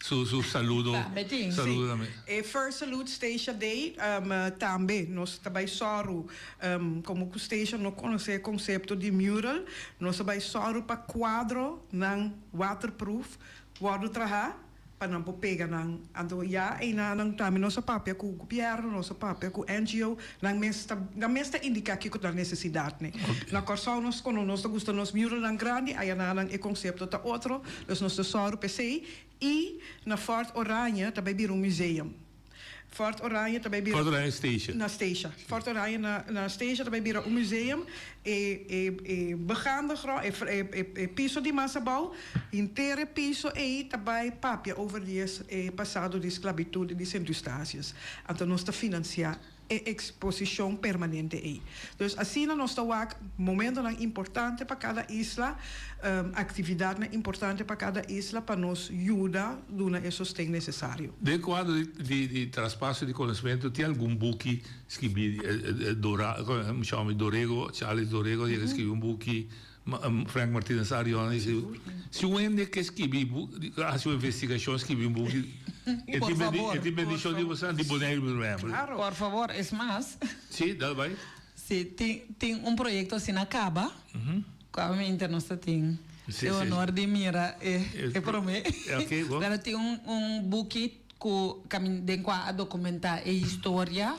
B: Su su saludo
D: Tambe tin.
B: saludo tambe.
C: E First Salute Statia Day tambe nos ta bai sòru komo ku Statia no konosé e konsepto di mural nos ta bai sòru pa kuadronan waterproof wòrdu trahá pa nan por pega nan. Anto ya einanan tambe nos a papia ku gobièrnu, nos a papia ku NGO, nan mes ta nan mes ta indiká kiko ta nesesidatnan. Na Kòrsou nos kono nos ta gusta nos muralnan grandi, ayananan e konsepto ta otro, dus nos ta sòru p'esei. I na Fort Oranje ta bai bira un museum. Fort Oranje ta bai bira.
B: Fort Oranje Statia.
C: Na Statia. Fort Oranje na na Statia ta bai bira un museum. E e e begaande grond, e e e piso di mas abou, henter e piso ei ta bai papia over di e pasado di sklabitut di Sint Eustatius. Anto nos ta finansiá e eksposishon permanente ei. Dus asina nos ta wak momentonan importante pa kada isla, aktividatnan importante pa kada isla pa nos yuda duna e sosten nesesario.
B: Den kuadro di traspaso di konosementu tin algun buki skibí Dora, mi chama Dorego, Charles Dorego yega skibi un buki, Frank Martinez Arion si un hende ke skibi hasi un investigashon skibi un buki e tin e tin bendishon di boso di Boneiru por ehempel.
D: Por favor, es mas.
B: Si, dal bai.
D: Si, tin tin un proyekto asina kaba, ku awe nos ta tin e honor di mira e e prome. Pero tin un un buki ku kamin den kua a dokumentá e historia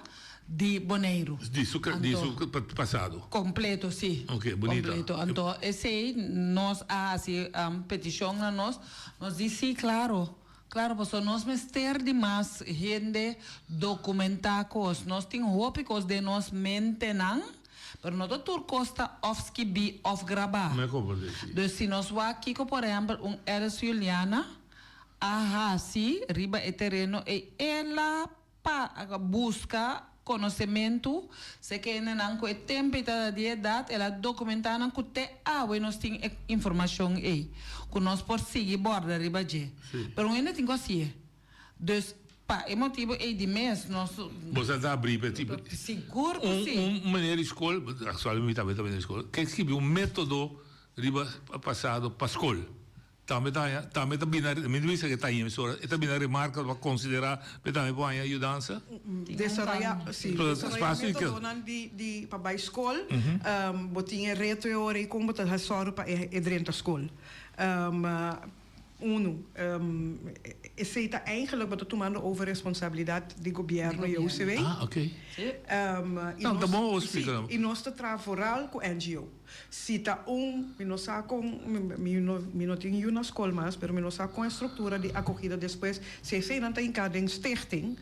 D: di Boneiru.
B: Di su di su pasado.
D: Kompleto, si.
B: Ok, bunita.
D: Kompleto. Anto esei nos a hasi petishon na nos, nos di si, klaro, klaro, pasobra nos mester di mas hende dokumentá kos. Nos tin hopi kos den nos mentenan, pero no ta tur kos ta òf skibí òf grabá.
B: Mi a komprendé, si.
D: Dus si nos wak kiko, por ehèmpel, un Elis Juliana a hasi riba e tereno ei, el a Pa buska konosementu, se kendenan ku e tempu ei ta di edat, el a dokumentá nan ku te awe nos tin e informashon ei, ku nos por sigui bòrda riba dje. Pero un hende tin ku hasié. Dus, pa e motibu ei di mes nos.
B: Bo sa ta abrí pa e tipo.
D: Sigur ku si.
B: Un meneer di skol, aktualmente mi tambe ta meneer di skol, ke skibi un método riba pasado pa skol. Tambe ta haña, tambe ta bini, mi no bisa ke ta haña mesora, e ta bini remarka pa konsiderá p'e tambe por haña yudansa.
C: Desaroyá, si, desaroyá métodonan di, di, pa bai skol. Bo tin e reto e ora ei kon bo ta haci sòru pa e drenta skol. Unu, esei ta eigenlijk bo ta tumando over responsabilidat di gobièrnu i OCW.
B: Ah, oké.
C: I
B: No, ta
C: nos,
B: bon bo
C: si,
B: splika.
C: i nos ta traha vooral ku NGO. Si ta un, mi no sa kon, mi no mi no tin yu na skol mas, pero mi no sa kon e struktura di akogida despues, si eseinan ta hinká den stichting,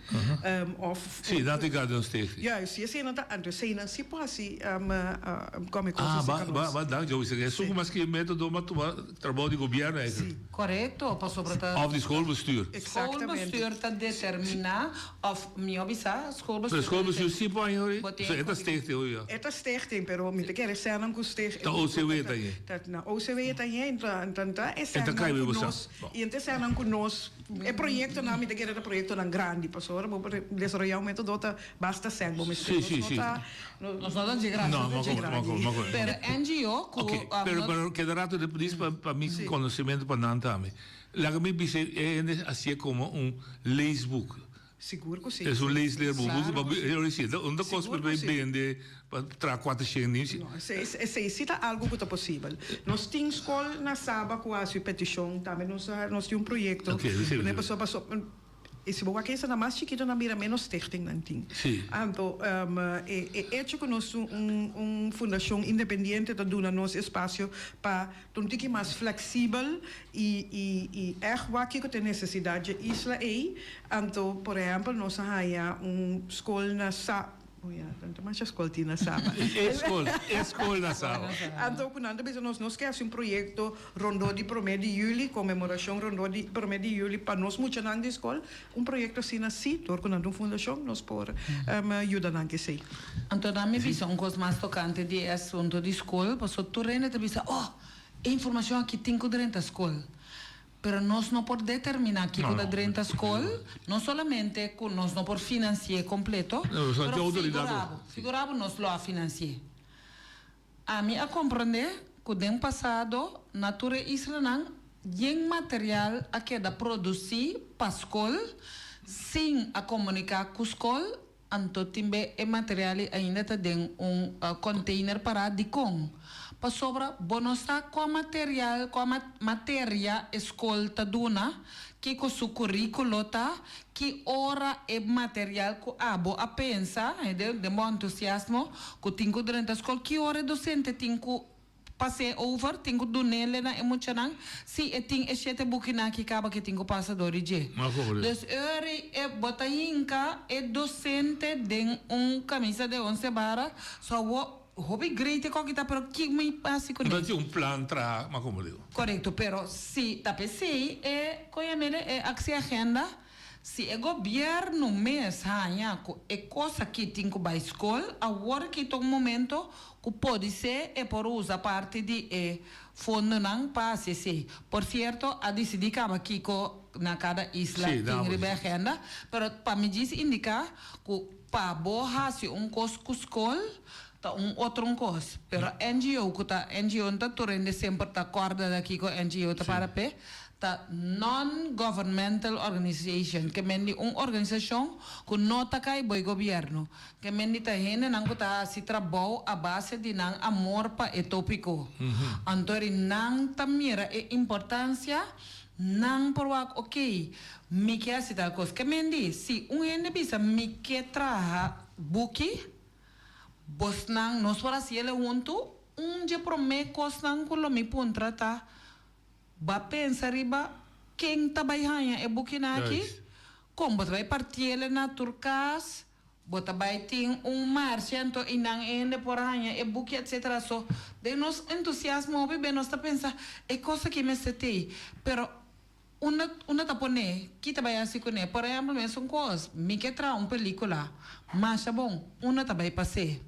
C: òf.
B: Si, nan ta hinká den stichting.
C: Juist, si eseinan ta, anto eseinan si por hasi kòm e kos
B: Ah, ba ba ba dank Joyce. Esun ku mas ki metodo mas tuma trabou di gobièrnu eigenlijk.
C: Si.
D: Korekto, pasobra ta.
B: Òf di schoolbestuur.
C: Exactamente.
D: Schoolbestuur ta determiná òf mihó bisa schoolbestuur.
B: Pero schoolbestuur si por aña hoy? So e ta stichting hoy ya.
C: E ta stichting, pero mi ta kere sènan ku stichting.
B: Ta OCW ta aña.
C: Ta na OCW ta aña, enton ta e sènan ku nos, i e ta sènan ku nos, e proyektonan mi ta kere ta proyektonan grandi, pasobra bo por desaroyá un metodo ta basta sèn bo mester.
B: Si, si, si.
D: Nos no ta dje grandi.
B: No, no komo, no komo.
D: Pero NGO ku.
B: Ok, pero pero keda rato di dis pa pa mi konosementu pa nan tambe. Laga mi bisa e hende hasié komo un leesboek.
C: Sigur ku si.
B: Es un leesleerboek. Boek pa e si ta un ta kos pa bai bende pa traha kuater shen ni.
C: No, esei esei si ta algu ku ta posibel. Nos tin skol na Saba ku a hasi petishon tambe nos a nos tin un proyekto.
B: Ok, esei.
C: Pasobra pasobra. I si bo wak esnan mas chikito nan bira menos stichting nan tin.
B: Sí.
C: Anto e e hecho ku nos un un fundashon independiente ta duna nos espasio pa ta un tiki mas fleksibel i i i ègt wak kiko ta e nesesidat dje isla ei. Anto por ehèmpel nos a haña un skol na sa. O ya, tanta masha skol tin na Saba.
B: E skol, e skol na Saba.
C: Anto ku nan ta bisa nos, nos ke hasi un proyekto rondó di promé di yüli, konmemorashon rondó di promé di yüli pa nos muchanan di skol. Un proyekto asina sí, dor ku nan ta un fundashon, nos por yuda nan ku esei.
D: Anto nan mi bisa un kos mas tokante di e asunto di skol, pasobra tur hende ta bisa, oh, e informashon aki tin ku drenta skol. Pero nos no por determiná kiko ta drenta skol, no solamente ku nos no por finansi'é kompleto, pero figurá bo, figurá bo nos lo a finansi'é. Ami a komprondé ku den pasado na tur e islanan yen material a keda produsí pa skol sin a komuniká ku skol, Anto tin be e material ei ainda ta den un container pará. Dikon? Pasobra bo no sa kua material, kua materia e skol ta duna, kiko su curriculo ta, ki ora e material ku abo a pensa, den bo entusiasmo, ku tin ku drenta skol, ki ora e docente tin ku Pas'é over, tin ku dun'é na e muchanan, si e tin e shete bukinan aki kaba ke tin ku pasa dor di dje. Dus ori e bo ta hinka e dosente den un kamisa de onse bara, so awor hopi great e koki ta pero ki mi hasi kuné?
B: No tin un plan traha, ma komo digo.
D: Korekto, pero si ta p'esei e koyamele e aksiagenda. Si e gobièrnu mes haña ku e kos aki tin ku bai skol, awor aki ta un momento ku podisé e por usa parti di e fondonan pa hasi esei. Por sierto, a disidí kaba kiko na kada isla tin riba e agenda, pero pa mi djis indiká ku pa bo hasi un kos ku skol ta un otro un kos. Pero NGO ku ta NGO no ta tur hende semper ta kòrda di kiko NGO ta para p'e. Ta Non-Governmental Organization, ke men di un organisashon ku no ta kai bo e gobièrnu. Ke men di ta hendenan ku ta hasi trabou a base di nan amor pa e tópiko. Anto ri nan ta mira e importansia, nan por wak, oké, mi ke hasi tal kos. Ke men di, si un hende bisa mi ke traha buki, bosnan, nos por hasi ele huntu, un dje promé kosnan ku lo mi puntra ta, Bo a pensa riba ken ta bai haña e bukinan aki? Kon bo ta bai partiele na tur kas? Bo ta bai tin un marcha anto einan e hende por haña e buki etcetera. So den nos entusiasmo hopi be nos ta pensa e kos aki mester tei. Pero unda unda ta pone? Ki ta bai hasi kuné? Por ehempel mesun kos, mi ke traha un pelikula masha bon, unda ta bai pas'é?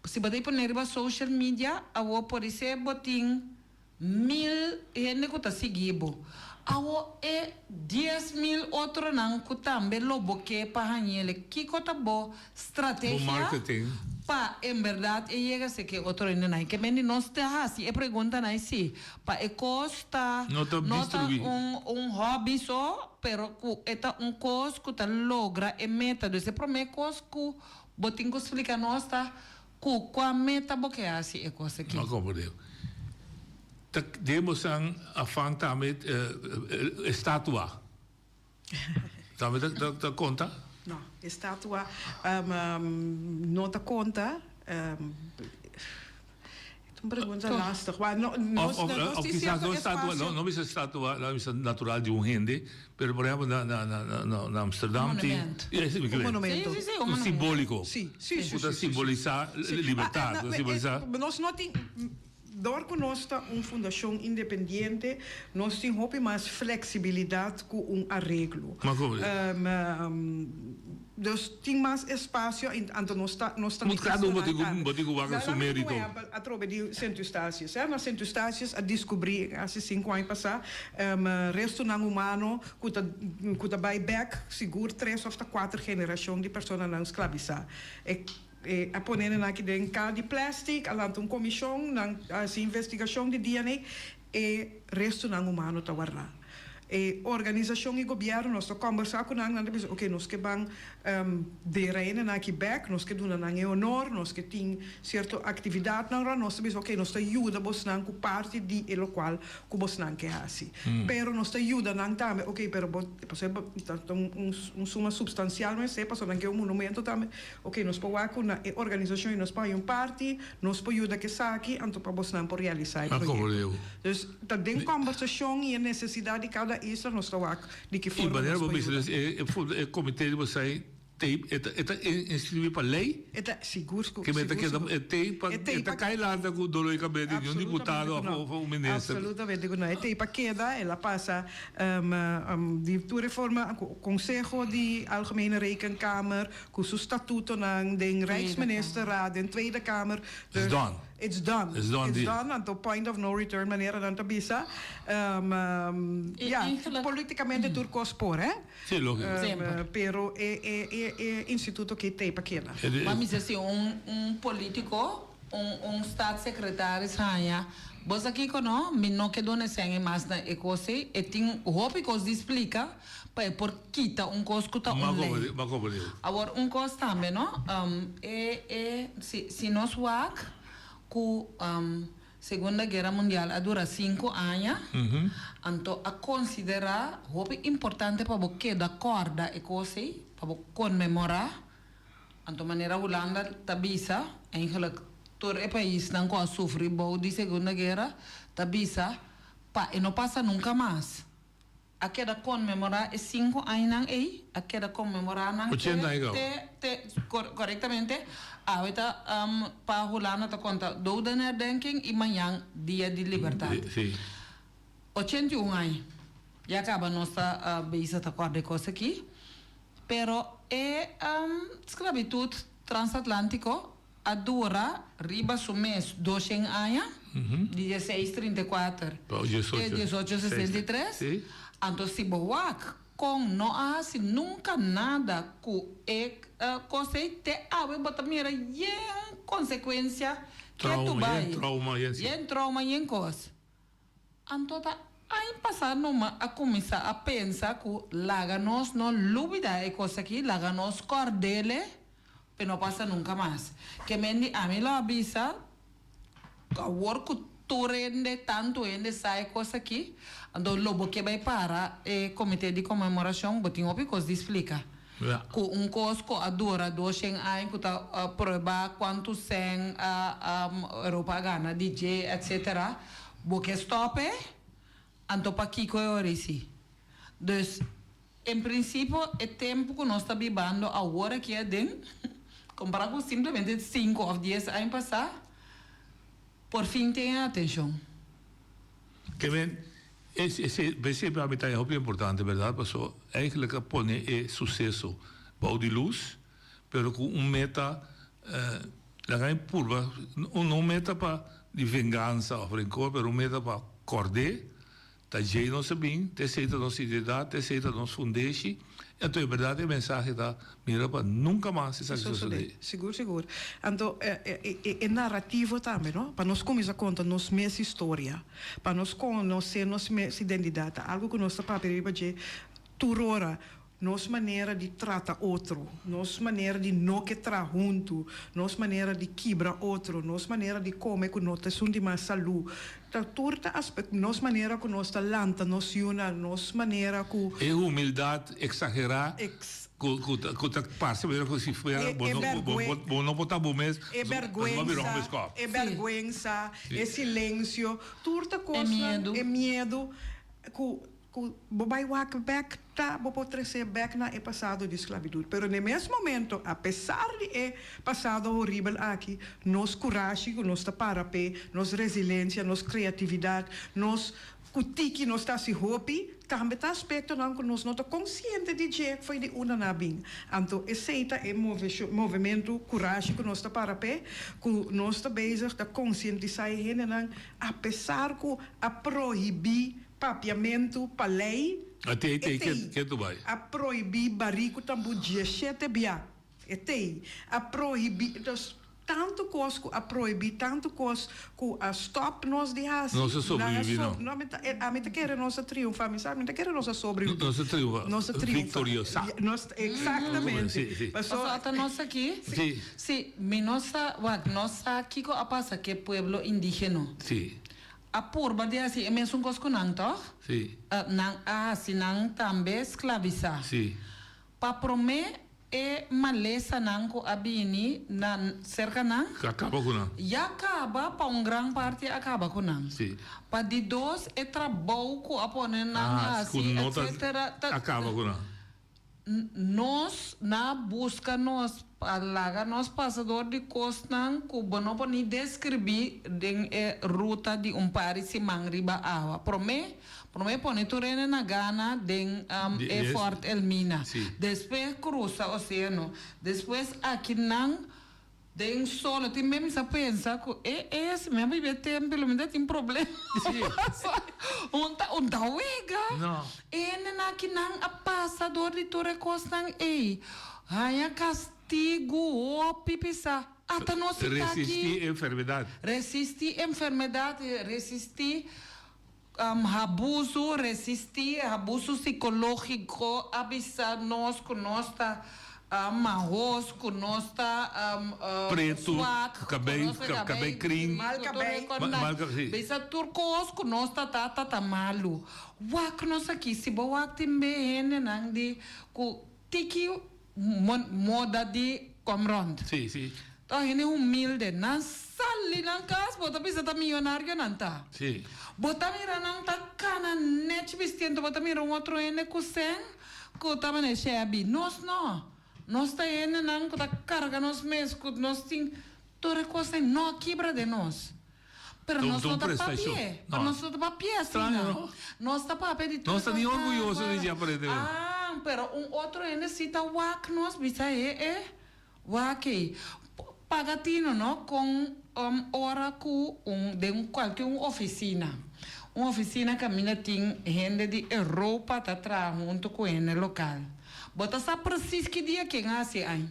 D: Si bo ta pone riba social media awor podisé bo tin Mil hende ku ta sigui bo. Awo e 10,000 otronan ku tambe lo bo ke pa hañ'ele, kiko ta bo
B: Bo
D: strategia
B: marketing.
D: pa en bèrdat e yega se ke otro hendenan? Ke men di nos ta hasi e preguntanan si pa e kos ta
B: No ta
D: no ta
B: distribuí.
D: un un hòbi so, pero ku e ta un kos ku ta logra e meta. Dus e promé kos ku bo tin ku splika nos ta Ku kua meta bo ke hasi e kos aki?
B: Ma komo Deo ta den bosan afan tambe e statua tambe ta konta?
C: No, e statua no ta konta. Un pregunta lastig. Wa no nos
B: Of, of,
C: nos
B: of
C: tin
B: kisas
C: cierto
B: no estatua,
C: espacio.
B: no, no bisa estatua, no bisa natural di un hende, pero por ehempel na, na, na, na, na, na Amsterdam tin,
D: Monument.
B: Ja, sí, mi
C: Un
B: cree.
C: monumento.
D: Sí, sí, sí, un
B: Un
D: monumento.
B: simbólico.
C: Sí, sí, sí,
B: Ku ta
C: sí, sí, sí.
B: simbolisá
C: Sí.
B: libertad,
C: Ah,
B: ku
C: eh,
B: ta simbolisá.
C: eh, nos no tin, dor ku nos ta un fundashon independiente, nos tin hopi mas flexibilidad ku un areglo.
B: Maar kon bo?
C: Dus tin mas espasio anto nos ta nos ta
B: Moet kada un bo tin ku
C: tambe.
B: bo tin ku wak
C: Laat
B: su
C: mi
B: merito.
C: un ehempel atrobe di Sint Eustatius. Na Sint Eustatius a diskubrí hasi sinku aña pasá restonan humano ku ta ku ta bai bèk sigur tres òf ta kuater generashon di personanan sklabisá. E e a pone nan aki den ka di plèstik, a lanta un komishon, nan a hasi investigashon di DNA, E restonan humano ta wardá. E organisashon i gobièrnu nos ta kòmbersá ku nan, nan ta bisa oke nos ke ban dera hendenan aki bèk, nos ke duna nan e honor, nos ke tin sierto aktividatnan rònt, nos ta bisa oke nos ta yuda bosnan ku parti di e lokual ku bosnan ke hasi. Pero nos ta yuda nan tambe, oke pero bo pasobra ta un suma supstansial mester pasobra nan ke un monumento tambe, Oke, nos por wak ku na e organisashon i nos por haña un parti, nos por yuda ku esaki, anto pa bosnan por realisá e proyekto. Dus ta den kòmbersashon i e nesesidat di kada isla nos ta wak di ki
B: I
C: forma
B: manera
C: nos
B: bo
C: por
B: bisa,
C: yuda.
B: dus e komité di bosai tei e ta e ta inskribí pa lei?
C: E ta sigur ku
B: Ke men ta
C: sigur
B: keda
C: sigur.
B: e tei pa
C: E tei
B: e ta
C: pa
B: kai lanta ku dolor di kabes di un diputado
C: Absolutamente ku
B: òf
C: no.
B: un minister.
C: Absolutamente ku no. E tei pa keda, el a pasa di tur e forma ku Konseho di Algemene Rekenkamer, Ku su statutonan den Rijksministerraad, den Tweede Kamer.
B: It's done.
C: It's done.
B: It's done
C: It's
B: deal.
C: done, anto point of no return manera nan ta bisa.
D: I
C: Ja,
D: eigenlijk.
C: politikamente tur kos por, hè.
B: Sí, lógico.
D: Semper.
C: Pero e e e e instituto aki t'ei pa keda.
D: Ma mi sa si un un politico, un un staatssecretaris haña, bo sa kico no, mi no ke duna esei mas na e cos ei, e tin hopi cos di splica pa e por kita un kos ku ta un lei. Awor un kos tambe no, e e si si nos wak ku Segunda Guera Mundial a dura sinku aña, anto a konsiderá hopi importante pa bo keda kòrda e kos ei, pa bo konmemorá. Anto manera Hulanda ta bisa, eigenlijk tur e paisnan ku a sufri bou di Segunda Guera ta bisa pa e no pasa nunka mas. A keda konmemorá e sinku añanan ei, a keda konmemorá nan te,
B: Ochenta aña kaba.
D: te, te, korektamente, awe ta pa Hulanda ta konta Dodenherdenking i mañan Dia di Libertat.
B: Sí.
D: 81 aña. Ya kaba nos ta bezig ta kòrda e kos aki. Pero e sklabitut transatlantiko a dura riba su mes doshen aña, di dieseis trinta i kuater te diesocho sesenta i tres. Anto si bo wak kon no a hasi nunka nada ku e kos ei, te awe bo ta mira yen konsekuensia ketu bai, yen trauma, yen kos. Anto ta aña pasá numa a kuminsá a pensa ku laga nos no lubidá e kos aki, laga nos kòrd'ele p'e no pasa nunka mas. Ke men di ami lo a bisa ku awor ku tur hende, tantu hende sa e kos aki, anto lo bo ke bai para e komité di konmemorashon, bo tin hopi kos di splika. Ku un kos ku a dura doshen aña ku ta prueba kuantu sèn Europa a gana di dje, etsetera. Bo ke stop e? Anto pakiko e ora esi? Dus, en prinsipio e tempu ku nos ta bibando awor aki aden, kompará ku simplemente sinku òf dies aña pasá, por fin tin e atenshon.
B: Ke men, ese prinsipio ami ta hopi importante, bèrdat? Paso eigentlik a pone e suseso bou di lus, pero ku un meta, laga mi purba, no un meta pa di vengansa òf renkor, pero un meta pa kòrd'é, ta djei nos a bin, ta esei ta nos identidat, ta esei ta nos fundeshi, anto e bèrdat e mensahe ta mira pa nunka mas esaki sosodé.
C: Sigur, sigur. Anto e narativo tambe, no? Pa nos kuminsá konta nos mes historia, pa nos konosé nos mes identidat, ta algu ku nos ta papia riba dje tur ora. Nos manera di trata otro, nos manera di no ke traha huntu, nos manera di kibra otro, nos manera di kome ku no ta esun di mas salú, ta tur ta aspek, nos manera ku nos ta lanta nos yunan, nos manera ku.
B: E humildat eksagerá
C: Ex.
B: Ku ku ta ku ta parse manera ku si fuera
C: E
B: bo
C: e
B: no bo
C: berguen
B: bo bo no por ta bo mes
C: e
B: pasobra bo a bira
C: bergüensa
B: hombres kòp.
C: e bergüensa e silensio tur ta
D: E
C: kosnan
D: miedu.
C: e miedu ku ku bo bai wak bèk ta bo por trese bèk na e pasado di sklabitut pero na e mes momento apesar di e pasado horibel aki nos kurashi ku nos ta para p'e nos resilensia nos kreatividat nos Ku tiki nos ta hasi hopi, tambe ta aspektonan ku nos no ta konsiente di dje fo'i di unda nan a bin. Anto esei ta e movementu Kurashi ku nos ta para p'e, ku nos ta bezig ta konsientisá e hendenan apesar ku a prohibí papiamentu pa lei,
B: A tei
C: e
B: tei
C: tei
B: ketu bai.
C: a prohibí barí ku tambú dieshete bia. E tei a prohibí, dus tantu kos ku a prohibí, tantu kos ku a stòp nos di hasi,
B: Nos a
C: nan a
B: sobreviví,
C: so,
B: no?
C: no, mi ta, ami ta kere nos a triunfá, mi sa, mi ta kere nos a sobreviví.
B: Nos a triunfá,
C: Nos a triunfá.
B: viktoriosa.
C: Nos, eksaktamente.
B: Sí, sí.
C: Paso,
D: Paso ata nos aki?
B: Sí.
D: Sí, mi no sa, wak, no sa kiko a pasa ku e pueblo indígeno.
B: Sí.
D: A purba di hasi e mesun kos ku nan, tòg?
B: Sí.
D: Nan a hasi nan tambe sklabisá.
B: Sí.
D: Pa promé e malesanan ku a bini na serka nan.
B: A kaba ku nan.
D: Ya kaba, pa un gran parti a kaba ku nan.
B: Sí.
D: Pa di dos, e trabou ku a pone nan
B: Ah, ku
D: hasi,
B: no ta
D: etsetera, ta.
B: a kaba ku nan.
D: Nos na buska nos pa laga nos pasa dor di kosnan ku bo no por ni deskribí den e ruta di un par di siman riba awa. Promé. Promé pone tur hende na gana den e Fort Elmina. Despues crusa oceano. Despues aki nan den solo. Tin be mi sa pensa cu e e si mi a biba e tempo lo mi ta tin problema. Un ta un ta wega. E hendenan aki nan a pasa door di tur e cosnan ey. Haya castigo hopi pisa. Ata nos si ta aki.
B: Resisti enfermedad.
D: Resisti enfermedad, resisti. Abuso, resistí abuso sikológiko, a bisa nos ku nos ta mahos, ku nos ta
B: Pretu,
D: swak, ku
B: kabei,
D: nos ta
B: kabei krin,
D: mal kabei,
B: mal kabei, sí.
D: Bisa tur kos ku nos ta ta ta ta malu. Wak nos aki, si bo wak tin be hendenan di ku tiki moda di kom rond.
B: Sí, sí.
D: Ta hende humilde. Nan sali nan kas, bo ta bisa ta miyonario nan ta.
B: Sí.
D: Bo ta mira nan ta kana nèchi bistiendo, bo ta mira un otro hende ku sèn ku ta manera shabby. Nos no. Nos ta hendenan ku ta karga nos mes, ku nos tin tur e kosnan no a kibra den nos. Pero nos no ta papia. Pero nos no ta papia asina. Nos ta papia di tur
B: Nos ta ni orguyoso di dje aparentemente.
D: Ah, pero un otro hende si ta wak nos bisa e e wak ei. Paga tino no con ora cu un den cualkier un oficina. Un oficina caminda tin hende di Europa ta traha hunto cu hende local. Bo ta sa precies ki dia ken a haci ai.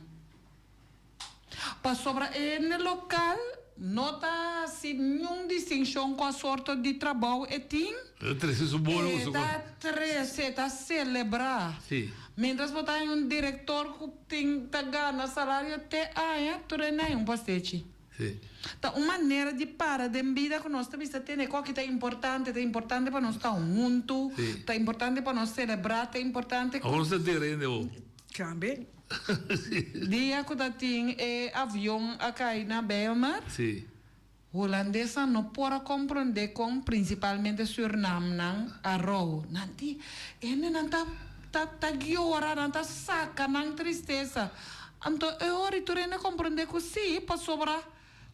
D: Pasobra e hende lokal no ta hasi niun distinshon kua sorto di trabou e tin.
B: E ta trese su bolo ku su
D: E ta trese, e ta selebrá.
B: Sí.
D: Mientras bo ta haña un direktor ku tin ta gana salario te aña, tur hende haña un pastechi.
B: Sí.
D: Ta un manera di para den bida ku nos ta bisa tene koki ta importante, ta importante pa nos ta huntu,
B: Sí.
D: ta importante pa nos selebrá, ta importante ku.
B: Awor nos ta dera hende awor.
C: Tambe.
D: Dia ku ta tin e avion a kai na Bijlmer,
B: Sí.
D: Hulandesnan no por a komprondé kon prinsipalmente Sürnamnan a rou. Nan di, Hendenan ta ta ta yora, nan ta saka nan tristesa. Anto e ora i tur hende komprondé ku sí, pasobra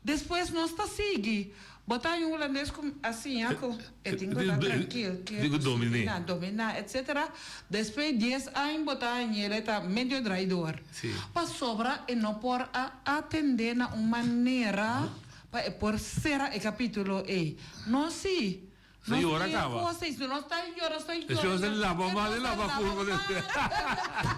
D: Despues nos ta sigui. Bo ta haña un hulandes ku a siña ku e tin ku ta trankil,
B: Tin ku dominé.
D: dominá, etsetera. Despues dies aña bo ta hañ'el e ta medio draidor.
B: Sí.
D: Pasobra e no por a atendé na un manera pa e por sera e kapítulo ei. No sí.
B: Nos yora caba.
D: Nos ta yora, nos ta yora.
B: Eso es lava mal, e lava curva.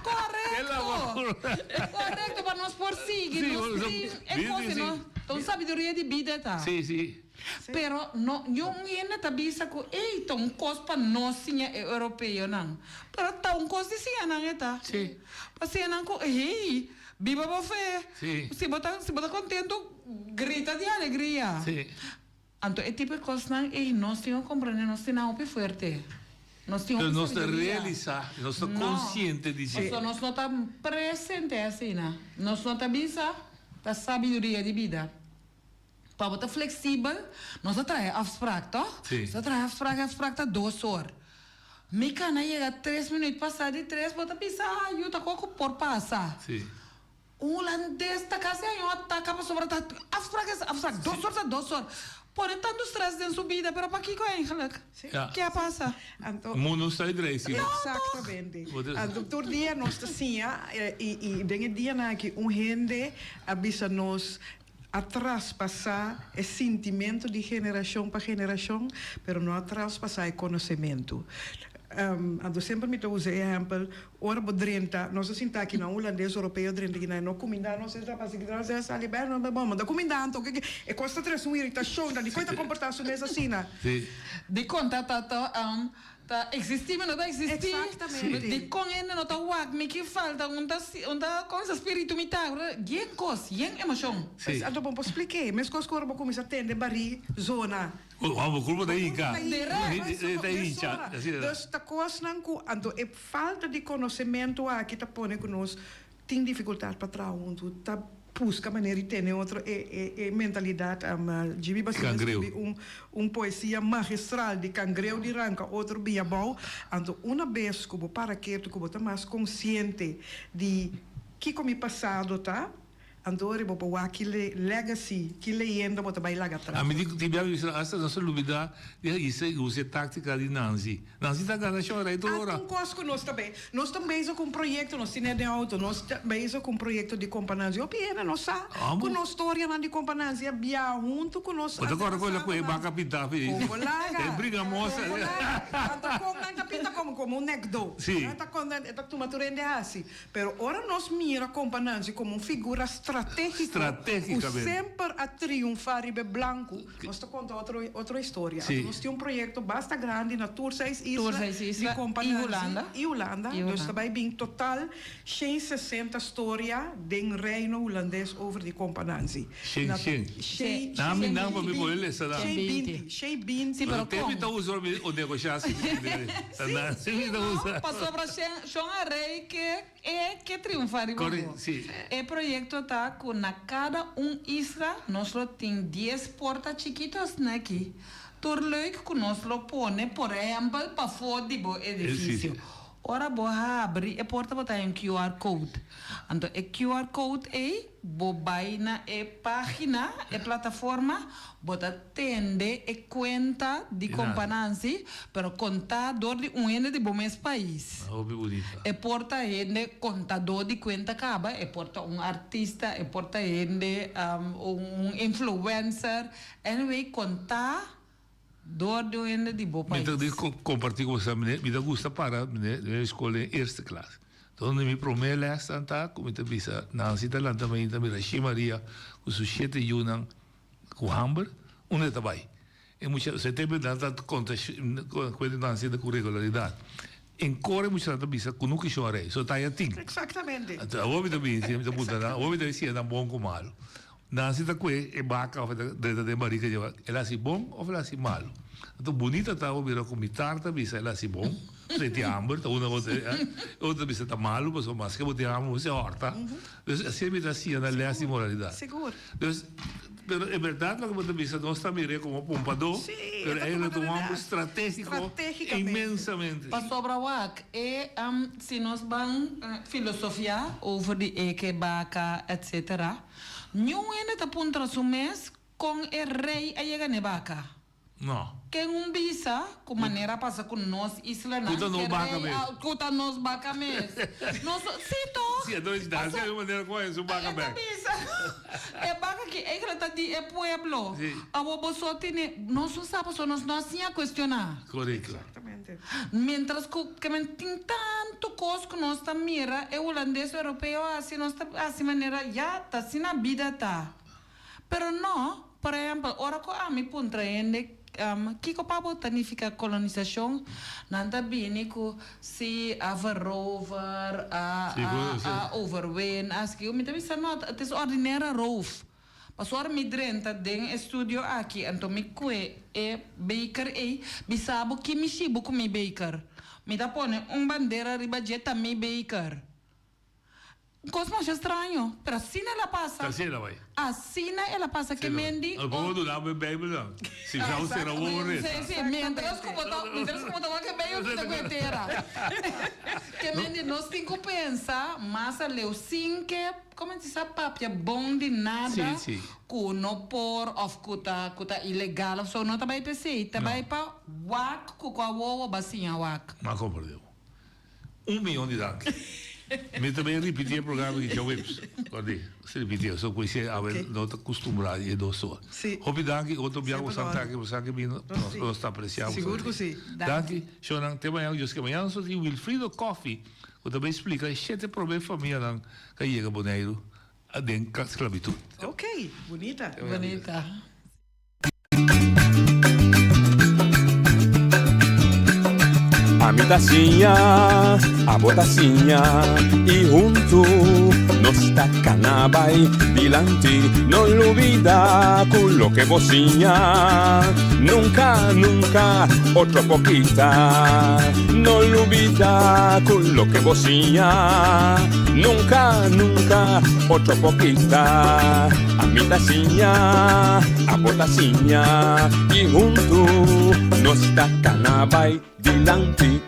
D: Correcto. Correcto, pa nos por sigui. Nos tin e cosa, no? Ta un sabiduria di bida ta.
B: Sí, sí.
D: Pero no, niun hende ta bisa cu, ey, ta un cos pa nos siña e europeonan. Pero ta un cos di siña nan e ta.
B: Sí.
D: Pa siña nan cu, hey, biba bo fe.
B: Sí.
D: Si bo ta, si bo ta contento, grita di alegria.
B: Sí.
D: Anto e tipo e kosnan ei nos tin ku komprende nos tin nan hopi fuerte. Nos tin
B: Pero
D: hopi
B: nos ta
D: sabiduria.
B: realisá, nos ta
D: No.
B: konsiente di dje.
D: Pasobra nos no ta presente asina. Nos no ta bisa ta sabiduria di bida. Pa bo ta fleksibel, nos ta traha e afsprak, tòg?
B: Sí.
D: Nos ta traha e afsprak, e afsprak ta dos or. Mi kana yega tres minuut pasá di tres, bo ta bisa, ah, yu ta koko por pasa.
B: Sí.
D: Un hulandes ta kasi haña un ataka pasobra ta afsprak es afsprak, dos or ta dos or. Pone tantu stress den su bida, pero pakiko eigenlijk?
B: Ja.
D: Ke a pasa?
C: Anto,
B: Mundo sta drei, sí.
C: Exactamente.
B: Bo ta-
C: Anto tur dia nos ta siña eh, i, i den e dianan aki un hende a bisa nos a traspasá e sintimentu di generashon pa generashon, pero no a traspasá e konosementu. Anto semper mi ta usa e ehèmpel, ora bo drenta, nos a sinta aki na un hulandes oropeo drenta aki na e no kumindá nos, e ta pasa aki, nos a sali bèk, nos bon, bo ta kumindá anto, ke ke, e kos ta trese un iritashon, ta dikon e ta komportá su mes asina?
D: Dikon ta ta ta Ta existi mi no ta existi.
C: Exactamente.
D: Dikon hende no ta wak mi ki falta un ta un ta kon sa spiritu mi ta yen kos yen emoshon.
B: Sí.
C: Anto bo por splik'é meskos ku ora bo kuminsá tende barí zona.
B: Bo bo kurpa ta hinka.
C: Dirèkt.
B: Ta hincha.
C: Dus ta kosnan ku anto e falta di konosementu aki ta pone ku nos Tin dificultad pa traha huntu, ta busca manera di tene otro e e e mentalidad. Jimmy Basile a scribi un un poesia magistral di cangreu di ranca otro bia abou. Anto una bes cu bo para ketu, cu bo ta mas consciente di kico mi pasado ta, anto ora bo por wak ki legacy, ki leyenda bo ta bay laga atras.
B: Ami di tin bia mi bisa hasta nos a lubida di a usa e tactica di Nanzi. Nanzi ta gana shora i tur ora.
C: Algun kos ku nos ta bay. Nos ta bezig ku un proyekto, nos tin e den outo, nos ta bezig ku un proyekto di Kompa Nanzi. Hopi hende no sa ku nos storianan di Kompa Nanzi a biaha huntu ku nos
B: Bo ta kòrda ku el a kohe baka pintá fi?
C: Kon bo laga.
B: E bringa mosa.
C: Kon bo laga. Anto kon nan ta pinta komo komo un nekdo.
B: Sí.
C: Nan ta kon e ta tuma tur hende hasi. Pero ora nos mira Kompa Nanzi komo un figura stratégiko ku semper a triunfá riba e blanku, nos ta konta otro otro historia.
B: Sí.
C: Anto nos tin un proyekto basta grandi na tur seis
D: Tur
C: isla
D: seis
C: di
D: isla
C: Kompa
D: i
C: Nanzi
D: Hulanda.
C: i Hulanda.
D: I
C: Dus
D: Hulanda.
C: ta bai bin total shen sesenta storia den Reino Hulandes over di Kompa Nanzi.
B: Shen,
C: Na
B: shen.
C: shen,
B: Na mi
C: shen
B: nan pa mi
C: binti,
B: por lesa nan.
C: shen binti, shen binti.
D: Sí, pero
B: Te mi
D: kon?
B: ta usa ora mi o negoshá si
D: Sí,
B: Na si mi ta
D: no,
B: usa.
D: pasobra shen, shon a rei ke e ke triunfá riba
B: Corre,
D: bo.
B: sí.
D: E proyekto ta ku na kada un isla nos lo tin dies porta chikito asina aki. Tur leuk ku nos lo pone, por ehèmpel, pafó di bo edifisio. Ora bo habri e porta bo ta haña un QR code. Anto e QR code ei bo bai na e página, e plataforma, bo ta tende e kuenta di
B: Di
D: Kompa
B: Nancy.
D: Nancy, pero kontá dor di un hende di bo mes pais.
B: Hopi bunita.
D: E por ta hende kontadó di kuenta kaba, e por ta un artista, e por ta hende un influencer, anyway kontá dor di un hende di bo
B: Mi ta
D: pais.
B: kompartí ku boso, mi ta gusta para den skol den eerste klas. Donde mi promé lèsnan ta ku mi ta bisa Nancy ta lanta mainta mira Shi Maria ku su shete yunan ku hamber, unda e ta bai? E mucha se tempu nan ta konta kuenta Nancy ku regularidat. En kor e muchanan ta bisa ku nunka shon a rei, so ta ya tin.
C: Exactamente.
B: Anto awor mi ta bin mi ta puntra nan, awor mi ta siña nan bon ku malu. Nancy ta kue e baka of e ta drenta den barika dje el a hasi bon of el a hasi malu. Anto bunita ta bo mira ku mitar ta bisa el a hasi bon, pasobra e tin hamber, ta una bo e otro ta bisa ta malu pasobra maske bo tin hamber bo mester hòrta. Dus asina mi ta siña nan lès di moralidat.
C: Sigur.
B: Dus, pero en bèrdat loke bo ta bisa nos ta mir'é komo pompadó,
C: Sí, e
B: pero
C: ta
B: eigenlijk
C: tuma
B: ta un hòmber
C: realidad.
B: stratégiko
C: Stratégikamente.
B: inmensamente.
D: Pasobra wak, e si nos ban filosofiá over di eke, baka, etcetera, niun hende ta puntra su mes kon e rei a yega n'e baka.
B: No.
D: Ken un bisa ku manera a pasa ku nos islanan
B: Ku ta nos
D: ke
B: baka
D: rei
B: mes.
D: a ku ta nos baka mes. Nos si toch?
B: Si, entonces
D: Paso
B: Nancy a manera ku a su baka
D: e ta
B: bek.
D: bisa e baka ki eigenlijk ta di e pueblo.
B: Si.
D: Awor boso tene nos no sa pasobra nos no a siña kuestioná.
B: Korekto.
C: Exactamente.
D: Mientras ku ke men tin tantu kos ku nos ta mira e hulandes europeo a hasi nos ta hasi manera ya ta asina bida ta. Pero no, por ehempel, ora ku ami puntra hende kiko pa bo ta nifiká kolonisashon, nan ta bini ku si a verover, a a a overwin, a ski. Mi ta bisa no, het is ordinaire roof. Pasobra mi drenta den e studio aki anto mi kue e beker ei, bisa bo ki mi shibu ku mi beker. Mi ta pone un bandera riba dje ta mi beker. Un kos masha straño, pero asina el a pasa.
B: Asina el a bai.
D: Asina el a pasa ke mendi.
B: Lo por duna bo e Bijbel dan. Si sa sera wowo resa.
D: Si, si, mientras ku bo ta, mientras ku bo ta wak e Bijbel mi ta ku e tera. Ke mendi nos tin ku pensa mas aleu sin ke komo sa papia bon di nada ku no por of ku ta ku ta ilegal of so. No ta bai p'esei, ta bai pa wak ku kua wowo bo a siña wak.
B: M'a komprende bo. Un miyon di danki. Mi ta bay ripiti e programa aki djaweps. Cordi, si ripiti so cu esey awe no ta custumbra di e dos ora. Hopi danki, otro bia cu san ta aki, bosan aki bini, nos ta aprecia boso.
C: Sigur cu si.
B: Danki, shownan, te mañana cu Dios ke. Mañana nos ta tin Wilfrido Coffie cu ta bay splica e shete prome famianan cu a yega Boneiru den sclavitud.
C: Ok, bunita.
D: Bunita.
A: Ami ta siña, abo ta siña y huntu nos ta cana bay dilanti. No lubida cu loke bo siña nunca, nunca otro por kita. No lubida cu loke bo siña nunca, nunca otro por kita. Ami ta siña, abo ta siña y huntu nos ta cana bay dilanti.